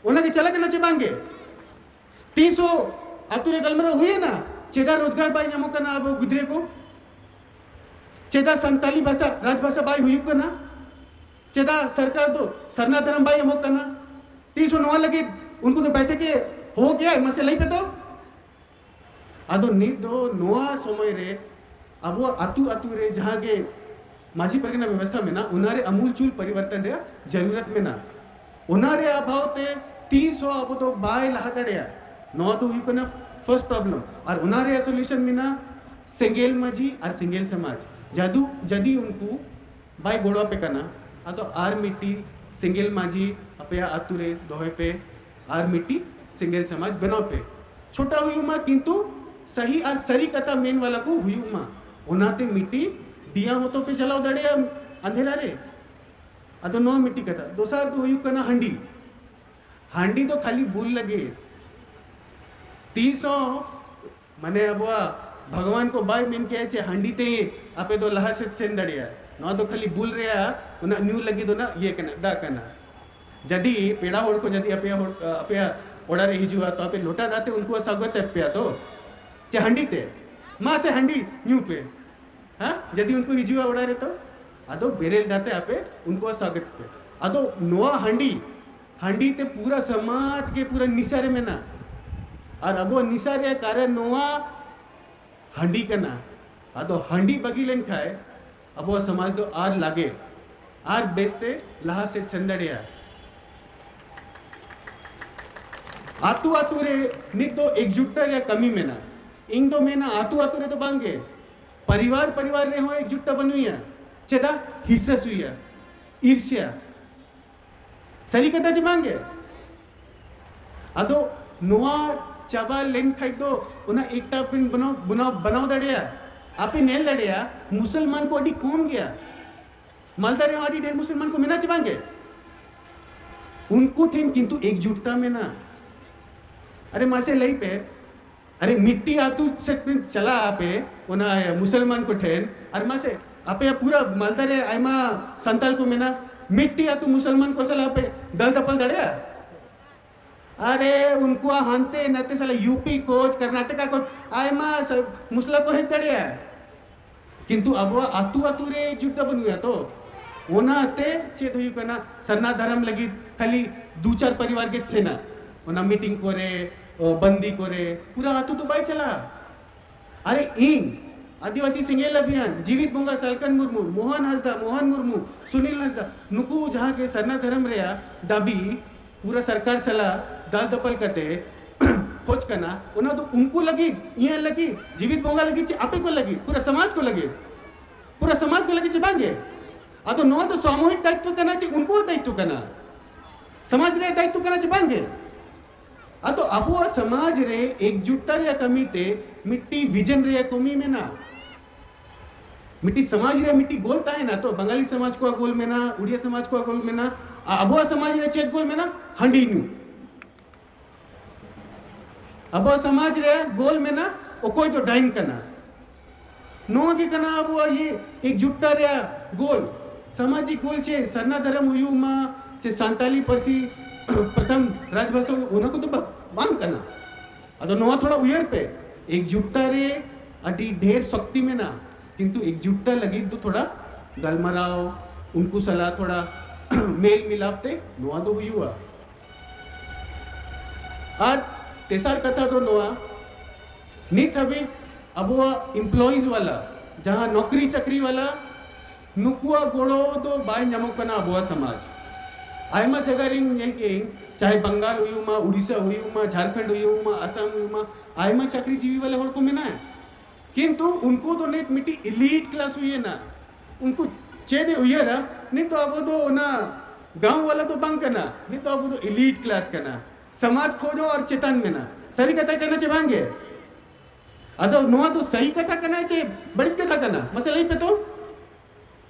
ᱚᱱᱟᱜᱮ ᱪᱟᱞᱟᱜ ᱠᱟᱱᱟ ᱪᱮ ᱵᱟᱝᱜᱮ? ᱛᱤᱥ ᱦᱚᱸ ᱟᱹᱛᱩ ᱨᱮ ᱜᱟᱞᱢᱟᱨᱟᱣ ᱦᱩᱭᱮᱱᱟ? ᱪᱮᱫᱟᱜ ᱨᱳᱡᱽᱜᱟᱨ ᱵᱟᱭ ᱧᱟᱢᱚᱜ ᱠᱟᱱᱟ ᱟᱵᱚ ᱜᱤᱫᱽᱨᱟᱹ ᱠᱚ? ᱪᱮᱫᱟᱜ ᱥᱟᱱᱛᱟᱞᱤ ᱵᱷᱟᱥᱟ ᱨᱟᱡᱽ ᱵᱷᱟᱥᱟ ᱵᱟᱭ ᱦᱩᱭᱩᱜ ᱠᱟᱱᱟ? ᱪᱮᱫᱟᱜ ᱥᱚᱨᱠᱟᱨ ᱫᱚ ᱥᱟᱨᱱᱟ ᱫᱷᱚᱨᱚᱢ ᱵᱟᱭ ᱮᱢᱚᱜ ᱠᱟᱱᱟ? ᱛᱤᱥ ᱦᱚᱸ ᱱᱚᱣᱟ ᱞᱟᱹᱜᱤᱫ ᱩᱱᱠᱩ ᱫᱚ ᱵᱮᱴᱷᱮᱠ ᱮ ᱦᱚᱦᱚ ᱠᱮᱭᱟ? ᱢᱟᱥᱮ ᱞᱟᱹᱭ ᱯᱮ ᱛᱚ᱾ ᱟᱫᱚ ᱱᱤᱛ ᱫᱚ ᱱᱚᱣᱟ ᱥᱚᱢᱚᱭ ᱨᱮ ᱟᱵᱚᱣᱟᱜ ᱟᱹᱛᱩ ᱟᱹᱛᱩ ᱨᱮ ᱡᱟᱦᱟᱸ ᱜᱮ ᱢᱟᱹᱡᱷᱤ ᱯᱟᱨᱜᱟᱱᱟ ᱵᱮᱵᱚᱥᱛᱷᱟ ᱢᱮᱱᱟᱜᱼᱟ, ᱚᱱᱟ ᱨᱮ ᱟᱢᱩᱞ ᱪᱩᱞ ᱯᱚᱨᱤᱵᱚᱨᱛᱚᱱ ᱨᱮᱭᱟᱜ ᱡᱟᱹᱨᱩᱨᱟᱛ ᱢᱮᱱᱟᱜᱼᱟ᱾ ᱚᱱᱟ ᱨᱮᱭᱟᱜ ᱚᱵᱷᱟᱵ ᱛᱮ ᱛᱤᱥ ᱦᱚᱸ ᱟᱵᱚ ᱫᱚ ᱵᱟᱭ ᱞᱟᱦᱟ ᱫᱟᱲᱮᱭᱟᱜᱼᱟ᱾ ᱱᱚᱣᱟ ᱫᱚ ᱦᱩᱭᱩᱜ ᱠᱟᱱᱟ first problem᱾ ᱟᱨ ᱚᱱᱟ ᱨᱮᱭᱟᱜ solution ᱢᱮᱱᱟᱜᱼᱟ ᱥᱮᱸᱜᱮᱞ ᱢᱟᱹᱡᱷᱤ ᱟᱨ ᱥᱮᱸᱜᱮᱞ ᱥᱚᱢᱟᱡᱽ᱾ ᱡᱟᱫᱩ ᱡᱩᱫᱤ ᱩᱱᱠᱩ ᱵᱟᱭ ᱜᱚᱲᱚ ᱟᱯᱮ ᱠᱟᱱᱟ, ᱟᱫᱚ ᱟᱨ ᱢᱤᱫᱴᱤᱡ ᱥᱮᱸᱜᱮᱞ ᱢᱟᱹᱡᱷᱤ ᱟᱯᱮᱭᱟᱜ ᱟᱹᱛᱩ ᱨᱮ ᱫᱚᱦᱚᱭ ᱯᱮ, ᱟᱨ ᱢᱤᱫᱴᱤᱡ ᱥᱮᱸᱜᱮᱞ ᱥᱚᱢᱟᱡᱽ ᱵᱮᱱᱟᱣ ᱯᱮ᱾ ᱪᱷᱳᱴᱟ ᱦᱩᱭᱩᱜ ᱢᱟ, ᱠᱤᱱᱛᱩ ᱥᱟᱦᱤ ᱟᱨ ᱥᱟᱹᱨᱤ ᱠᱟᱛᱷᱟ ᱢᱮᱱ ᱣᱟᱞᱟ ᱠᱚ ᱦᱩᱭᱩᱜ ᱢᱟ᱾ ᱚᱱᱟᱛᱮ ᱢᱤᱫᱴᱤᱡ ᱫᱤᱭᱟ ᱦᱚᱸᱛᱚ ᱯᱮ ᱪᱟᱞᱟᱣ ᱫᱟᱲᱮᱭᱟᱜᱼᱟ ᱟᱸᱫᱷᱮᱨᱟ ᱨᱮ᱾ ᱟᱫᱚ ᱱᱚᱣᱟ ᱢᱤᱫᱴᱤᱡ ᱠᱟᱛᱷᱟ᱾ ᱫᱚᱥᱟᱨ ᱫᱚ ᱦᱩᱭᱩᱜ ᱠᱟᱱᱟ ᱦᱟᱺᱰᱤ᱾ ᱦᱟᱺᱰᱤ ᱫᱚ ᱠᱷᱟᱹᱞᱤ ᱵᱩᱞ ᱞᱟᱹᱜᱤᱫ᱾ ᱛᱤᱥ ᱦᱚᱸ ᱢᱟᱱᱮ ᱟᱵᱚᱣᱟᱜ ᱵᱷᱟᱜᱽᱣᱟᱱ ᱠᱚ ᱵᱟᱭ ᱢᱮᱱ ᱠᱮᱭᱟ ᱪᱮ ᱦᱟᱺᱰᱤ ᱛᱮ ᱟᱯᱮ ᱫᱚ ᱞᱟᱦᱟ ᱥᱮᱫ ᱥᱮᱱ ᱫᱟᱲᱮᱭᱟᱜᱼᱟ᱾ ᱱᱚᱣᱟ ᱫᱚ ᱠᱷᱟᱹᱞᱤ ᱵᱩᱞ ᱨᱮᱭᱟᱜ ᱚᱱᱟ ᱧᱩ ᱞᱟᱹᱜᱤᱫ ᱚᱱᱟ ᱤᱭᱟᱹ ᱠᱟᱱᱟ, ᱫᱟᱜ ᱠᱟᱱᱟ᱾ ᱡᱩᱫᱤ ᱯᱮᱲᱟ ᱦᱚᱲ ᱠᱚ ᱡᱩᱫᱤ ᱟᱯᱮᱭᱟᱜ ᱦᱚᱲ, ᱟᱯᱮᱭᱟᱜ ᱚᱲᱟᱜ ᱨᱮ ᱦᱤᱡᱩᱜᱼᱟ, ᱛᱚ ᱟᱯᱮ ᱞᱚᱴᱟ ᱫᱟᱜ ᱛᱮ ᱩᱱᱠᱩᱣᱟᱜ ᱥᱟᱜᱚᱛ ᱮᱫ ᱯᱮᱭᱟ ᱛᱚ, ᱪᱮ ᱦᱟᱺᱰᱤ ᱛᱮ? ᱢᱟ ᱥᱮ ᱦᱟᱺᱰᱤ ᱧᱩ ᱯᱮ᱾ ᱦᱮᱸ, ᱡᱩᱫᱤ ᱩᱱᱠᱩ ᱦᱤᱡᱩᱜᱼᱟ ᱚᱲᱟᱜ ᱨᱮ ᱛᱚ, ᱟᱫᱚ ᱵᱮᱨᱮᱞ ᱫᱟᱜ ᱛᱮ ᱟᱯᱮ ᱩᱱᱠᱩᱣᱟᱜ ᱥᱟᱜᱚᱛ ᱯᱮ᱾ ᱟᱫᱚ ᱱᱚᱣᱟ ᱦᱟᱺᱰᱤ, ᱦᱟᱺᱰᱤ ᱛᱮ ᱯᱩᱨᱟᱹ ᱥᱚᱢᱟᱡᱽ ᱜᱮ ᱯᱩᱨᱟᱹ ᱱᱤᱥᱟ ᱨᱮ ᱢᱮᱱᱟᱜᱼᱟ᱾ ᱟᱨ ᱟᱵᱚᱣᱟᱜ ᱱᱤᱥᱟ ᱨᱮᱭᱟᱜ ᱠᱟᱨᱚᱱ ᱱᱚᱣᱟ ᱦᱟᱺᱰᱤ ᱠᱟᱱᱟ᱾ ᱟᱫᱚ ᱦᱟᱺᱰᱤ ᱵᱟᱹᱜᱤ ᱞᱮᱱᱠᱷᱟᱱ ᱟᱵᱚᱣᱟᱜ ᱥᱚᱢᱟᱡᱽ ᱫᱚ ᱟᱨ ᱞᱟᱜᱮ, ᱟᱨ ᱵᱮᱥᱛᱮ ᱞᱟᱦᱟ ᱥᱮᱫ ᱥᱮᱱ ᱫᱟᱲᱮᱭᱟᱜᱼᱟ᱾ ᱟᱛᱳ ᱟᱛᱳ ᱨᱮ ᱱᱤᱛ ᱫᱚ ᱮᱠᱡᱩᱴᱛᱟ ᱨᱮᱭᱟᱜ ᱠᱟᱹᱢᱤ ᱢᱮᱱᱟᱜᱼᱟ᱾ ᱤᱧ ᱫᱚ ᱢᱮᱱᱟ ᱟᱛᱳ ᱟᱛᱳ ᱨᱮᱫᱚ ᱵᱟᱝᱜᱮ, ᱯᱟᱨᱤᱵᱟᱨ ᱯᱟᱨᱤᱵᱟᱨ ᱨᱮᱦᱚᱸ ᱮᱠᱡᱩᱴᱛᱟ ᱵᱟᱹᱱᱩᱭᱟ᱾ ᱪᱮᱫᱟᱜ? ᱦᱤᱥᱟᱹ ᱥᱩᱭᱟ, ᱤᱨᱥᱭᱟ᱾ ᱥᱟᱹᱨᱤ ᱠᱟᱛᱷᱟ ᱪᱮ ᱵᱟᱝᱜᱮ? ᱟᱫᱚ ᱱᱚᱣᱟ ᱪᱟᱵᱟ ᱞᱮᱱ ᱠᱷᱟᱡ ᱫᱚ ᱚᱱᱟ ᱮᱠᱛᱟ ᱵᱤᱱ ᱵᱮᱱᱟᱣ, ᱵᱮᱱᱟᱣ, ᱵᱮᱱᱟᱣ ᱫᱟᱲᱮᱭᱟᱜᱼᱟ᱾ ᱟᱯᱮ ᱧᱮᱞ ᱫᱟᱲᱮᱭᱟᱜᱼᱟ, ᱢᱩᱥᱚᱞᱢᱟᱱ ᱠᱚ ᱟᱹᱰᱤ ᱠᱚᱢ ᱜᱮᱭᱟ᱾ ᱢᱟᱞᱫᱟ ᱨᱮᱦᱚᱸ ᱟᱹᱰᱤ ᱰᱷᱮᱨ ᱢᱩᱥᱚᱞᱢᱟᱱ ᱠᱚ ᱢᱮᱱᱟᱜ ᱪᱮ ᱵᱟᱝᱜᱮ? ᱩᱱᱠᱩ ᱴᱷᱮᱱ ᱠᱤᱱᱛᱩ ᱮᱠᱡᱩᱴᱛᱟ ᱢᱮᱱᱟᱜᱼᱟ᱾ ᱟᱨᱮ ᱢᱟᱥᱮ ᱞᱟᱹᱭ ᱯᱮ, ᱟᱨᱮ ᱢᱤᱫᱴᱤᱡ ᱟᱹᱛᱩ ᱥᱮᱫ ᱯᱮ ᱪᱟᱞᱟᱜᱼᱟ ᱯᱮ ᱚᱱᱟ ᱢᱩᱥᱚᱞᱢᱟᱱ ᱠᱚ ᱴᱷᱮᱱ, ᱟᱨ ᱢᱟᱥᱮ ᱟᱯᱮᱭᱟᱜ ᱯᱩᱨᱟᱹ ᱢᱟᱞᱫᱟ ᱨᱮ ᱟᱭᱢᱟ ᱥᱟᱱᱛᱟᱲ ᱠᱚ ᱢᱮᱱᱟᱜᱼᱟ, ᱢᱤᱫᱴᱤᱡ ᱟᱹᱛᱩ ᱢᱩᱥᱚᱞᱢᱟᱱ ᱠᱚ ᱥᱟᱞᱟᱜ ᱯᱮ ᱫᱟᱞ ᱫᱟᱯᱟᱞ ᱫᱟᱲᱮᱭᱟᱜᱼᱟ? ᱟᱨᱮ ᱩᱱᱠᱩᱣᱟᱜ ᱦᱟᱱᱛᱮ ᱱᱟᱛᱮ ᱥᱟᱞᱟᱜ ᱭᱩ ᱯᱤ ᱠᱷᱚᱡ, ᱠᱚᱨᱱᱟᱴᱚᱠᱟ ᱠᱷᱚᱡ ᱟᱭᱢᱟ ᱥᱟ-, ᱢᱩᱥᱞᱟ ᱠᱚ ᱦᱮᱡ ᱫᱟᱲᱮᱭᱟᱜᱼᱟ, ᱠᱤᱱᱛᱩ ᱟᱵᱚᱣᱟᱜ ᱟᱹᱛᱩ ᱟᱹᱛᱩ ᱨᱮ ᱡᱩᱴ ᱫᱚ ᱵᱟᱹᱱᱩᱜᱼᱟ ᱛᱚ᱾ ᱚᱱᱟᱛᱮ ᱪᱮᱫ ᱦᱩᱭᱩᱜ ᱠᱟᱱᱟ, ᱥᱟᱨᱱᱟ ᱫᱷᱚᱨᱚᱢ ᱞᱟᱹᱜᱤᱫ ᱠᱷᱟᱹᱞᱤ ᱫᱩ ᱪᱟᱨ ᱯᱚᱨᱤᱵᱟᱨ ᱜᱮ ᱥᱮᱱᱟ, ᱚᱱᱟ ᱢᱤᱴᱤᱝ ᱠᱚᱨᱮ, ᱚ, ᱵᱟᱱᱫᱤ ᱠᱚᱨᱮ, ᱯᱩᱨᱟᱹ ᱟᱹᱛᱩ ᱫᱚ ᱵᱟᱭ ᱪᱟᱞᱟᱜᱼᱟ᱾ ᱟᱨᱮ ᱤᱧ ᱟᱹᱫᱤᱵᱟᱹᱥᱤ ᱥᱮᱸᱜᱮᱞ ᱚᱵᱷᱤᱭᱟᱱ, ᱡᱤᱣᱤᱛ ᱵᱚᱸᱜᱟ ᱥᱟᱞᱠᱷᱟᱱ ᱢᱩᱨᱢᱩ, ᱢᱳᱦᱚᱱ ᱦᱟᱸᱥᱫᱟ, ᱢᱳᱦᱚᱱ ᱢᱩᱨᱢᱩ, ᱥᱩᱱᱤᱞ ᱦᱟᱸᱥᱫᱟ, ᱱᱩᱠᱩ ᱡᱟᱦᱟᱸ ᱜᱮ ᱥᱟᱨᱱᱟ ᱫᱷᱚᱨᱚᱢ ᱨᱮᱭᱟᱜ ᱫᱟᱹᱵᱤ ᱯᱩᱨᱟᱹ ᱥᱚᱨᱠᱟᱨ ᱥᱟᱞᱟᱜ ᱫᱟᱞ ᱫᱟᱯᱟᱞ ᱠᱟᱛᱮ ᱠᱷᱚᱡ ᱠᱟᱱᱟ, ᱚᱱᱟ ᱫᱚ ᱩᱱᱠᱩ ᱞᱟᱹᱜᱤᱫ, ᱤᱧᱟᱹᱜ ᱞᱟᱹᱜᱤᱫ, ᱡᱤᱣᱤᱛ ᱵᱚᱸᱜᱟ ᱞᱟᱹᱜᱤᱫ ᱪᱮ ᱟᱯᱮ ᱠᱚ ᱞᱟᱹᱜᱤᱫ, ᱯᱩᱨᱟᱹ ᱥᱚᱢᱟᱡᱽ ᱠᱚ ᱞᱟᱹᱜᱤᱫ, ᱯᱩᱨᱟᱹ ᱥᱚᱢᱟᱡᱽ ᱠᱚ ᱞᱟᱹᱜᱤᱫ ᱪᱮ ᱵᱟᱝᱜᱮ? ᱟᱫᱚ ᱱᱚᱣᱟ ᱫᱚ ᱥᱟᱢᱩᱦᱤᱠ ᱫᱟᱭᱤᱛᱛᱚ ᱠᱟᱱᱟ ᱪᱮ ᱩᱱᱠᱩᱣᱟᱜ ᱫᱟᱭᱤᱛᱛᱚ ᱠᱟᱱᱟ? ᱥᱚᱢᱟᱡᱽ ᱨᱮᱭᱟᱜ ᱫᱟᱭᱤᱛᱛᱚ ᱠᱟᱱᱟ ᱪᱮ ᱵᱟᱝᱜᱮ? ᱟᱫᱚ ᱟᱵᱚᱣᱟᱜ ᱥᱚᱢᱟᱡᱽ ᱨᱮ ᱮᱠᱡᱩᱴᱛᱟ ᱨᱮᱭᱟᱜ ᱠᱟᱹᱢᱤ ᱛᱮ ᱢᱤᱫᱴᱤᱡ ᱵᱷᱤᱡᱚᱱ ᱨᱮᱭᱟᱜ ᱠᱚᱢᱤ ᱢᱮᱱᱟᱜᱼᱟ᱾ ᱢᱤᱫᱴᱤᱡ ᱥᱚᱢᱟᱡᱽ ᱨᱮᱭᱟᱜ ᱢᱤᱫᱴᱤᱡ ᱜᱳᱞ ᱛᱟᱦᱮᱱᱟ ᱛᱚ, ᱵᱟᱝᱜᱟᱞᱤ ᱥᱚᱢᱟᱡᱽ ᱠᱚᱣᱟᱜ ᱜᱳᱞ ᱢᱮᱱᱟᱜᱼᱟ, ᱩᱲᱤᱭᱟ ᱥᱚᱢᱟᱡᱽ ᱠᱚᱣᱟᱜ ᱜᱳᱞ ᱢᱮᱱᱟᱜᱼᱟ, ᱟᱨ ᱟᱵᱚᱣᱟᱜ ᱥᱚᱢᱟᱡᱽ ᱨᱮ ᱪᱮᱫ ᱜᱳᱞ ᱢᱮᱱᱟᱜᱼᱟ? ᱦᱟᱺᱰᱤ ᱧᱩ᱾ ᱟᱵᱚᱣᱟᱜ ᱥᱚᱢᱟᱡᱽ ᱨᱮ ᱜᱳᱞ ᱢᱮᱱᱟᱜᱼᱟ, ᱚᱠᱚᱭ ᱫᱚ ᱰᱟᱭᱤᱱ ᱠᱟᱱᱟ᱾ ᱱᱚᱣᱟ ᱜᱮ ᱠᱟᱱᱟ ᱟᱵᱚᱣᱟᱜ ᱤᱭᱟᱹ ᱮᱠᱡᱩᱴᱛᱟ ᱨᱮᱭᱟᱜ ᱜᱳᱞ᱾ ᱥᱟᱢᱟᱡᱤᱠ ᱜᱳᱞ ᱪᱮ ᱥᱟᱨᱱᱟ ᱫᱷᱚᱨᱚᱢ ᱦᱩᱭᱩᱜ ᱢᱟ, ᱪᱮ ᱥᱟᱱᱛᱟᱞᱤ ᱯᱟᱹᱨᱥᱤ ᱯᱨᱚᱛᱷᱚᱢ ᱨᱟᱡᱽᱵᱷᱟᱥᱟ ᱦᱩᱭᱩᱜ, ᱚᱱᱟ ᱠᱚᱫᱚ ᱵᱟ-, ᱵᱟᱝ ᱠᱟᱱᱟ᱾ ᱟᱫᱚ ᱱᱚᱣᱟ ᱛᱷᱚᱲᱟ ᱩᱭᱦᱟᱹᱨ ᱯᱮ, ᱮᱠᱡᱩᱴᱛᱟ ᱨᱮ ᱟᱹᱰᱤ ᱰᱷᱮᱨ ᱥᱚᱠᱛᱤ ᱢᱮᱱᱟᱜᱼᱟ᱾ ᱠᱤᱱᱛᱩ ᱮᱠᱡᱩᱴᱛᱟ ᱞᱟᱹᱜᱤᱫ ᱫᱚ ᱛᱷᱚᱲᱟ ᱜᱟᱞᱢᱟᱨᱟᱣ, ᱩᱱᱠᱩ ᱥᱟᱞᱟᱜ ᱛᱷᱚᱲᱟ ᱢᱮᱞ ᱢᱤᱞᱟᱯ ᱛᱮ ᱱᱚᱣᱟ ᱫᱚ ᱦᱩᱭᱩᱜᱼᱟ᱾ ᱟᱨ ᱛᱮᱥᱟᱨ ᱠᱟᱛᱷᱟ ᱫᱚ ᱱᱚᱣᱟ, ᱱᱤᱛ ᱦᱟᱹᱵᱤᱡ ᱟᱵᱚᱣᱟᱜ employees ᱣᱟᱞᱟ, ᱡᱟᱦᱟᱸ ᱱᱚᱠᱨᱤ ᱪᱟᱹᱠᱨᱤ ᱣᱟᱞᱟ, ᱱᱩᱠᱩᱣᱟᱜ ᱜᱚᱲᱚ ᱫᱚ ᱵᱟᱭ ᱧᱟᱢᱚᱜ ᱠᱟᱱᱟ ᱟᱵᱚᱣᱟᱜ ᱥᱚᱢᱟᱡᱽ᱾ ᱟᱭᱢᱟ ᱡᱟᱭᱜᱟ ᱨᱤᱧ ᱧᱮᱞ ᱠᱮᱜ ᱟᱹᱧ, ᱪᱟᱦᱮ ᱵᱟᱝᱜᱟᱞ ᱦᱩᱭᱩᱜ ᱢᱟ, ᱩᱲᱤᱥᱥᱟ ᱦᱩᱭᱩᱜ ᱢᱟ, ᱡᱷᱟᱲᱠᱷᱚᱸᱰ ᱦᱩᱭᱩᱜ ᱢᱟ, ᱟᱥᱟᱢ ᱦᱩᱭᱩᱜ ᱢᱟ, ᱟᱭᱢᱟ ᱪᱟᱹᱠᱨᱤ ᱡᱤᱵᱤ ᱣᱟᱞᱟ ᱦᱚᱲ ᱠᱚ ᱢᱮᱱᱟᱜᱼᱟ᱾ ᱠᱤᱱᱛᱩ ᱩᱱᱠᱩ ᱫᱚ ᱱᱤᱛ ᱢᱤᱫᱴᱤᱡ elite class ᱦᱩᱭᱮᱱᱟ᱾ ᱩᱱᱠᱩ ᱪᱮᱫ ᱮ ᱩᱭᱦᱟᱹᱨᱟ, ᱱᱤᱛ ᱫᱚ ᱟᱵᱚ ᱫᱚ ᱚᱱᱟ ᱜᱟᱶ ᱣᱟᱞᱟ ᱫᱚ ᱵᱟᱝ ᱠᱟᱱᱟ, ᱱᱤᱛ ᱫᱚ ᱟᱵᱚ ᱫᱚ elite class ᱠᱟᱱᱟ᱾ ᱥᱚᱢᱟᱡᱽ ᱠᱷᱚᱱ ᱦᱚᱸ ᱟᱨ ᱪᱮᱛᱟᱱ ᱢᱮᱱᱟᱜᱼᱟ᱾ ᱥᱟᱹᱨᱤ ᱠᱟᱛᱷᱟ ᱠᱟᱱᱟ ᱪᱮ ᱵᱟᱝ ᱜᱮ? ᱟᱫᱚ ᱱᱚᱣᱟ ᱫᱚ ᱥᱟᱹᱦᱤ ᱠᱟᱛᱷᱟ ᱠᱟᱱᱟ ᱪᱮ ᱵᱟᱹᱲᱤᱡ ᱠᱟᱛᱷᱟ ᱠᱟᱱᱟ? ᱢᱟᱥᱮ ᱞᱟᱹᱭ ᱯᱮ ᱛᱚ᱾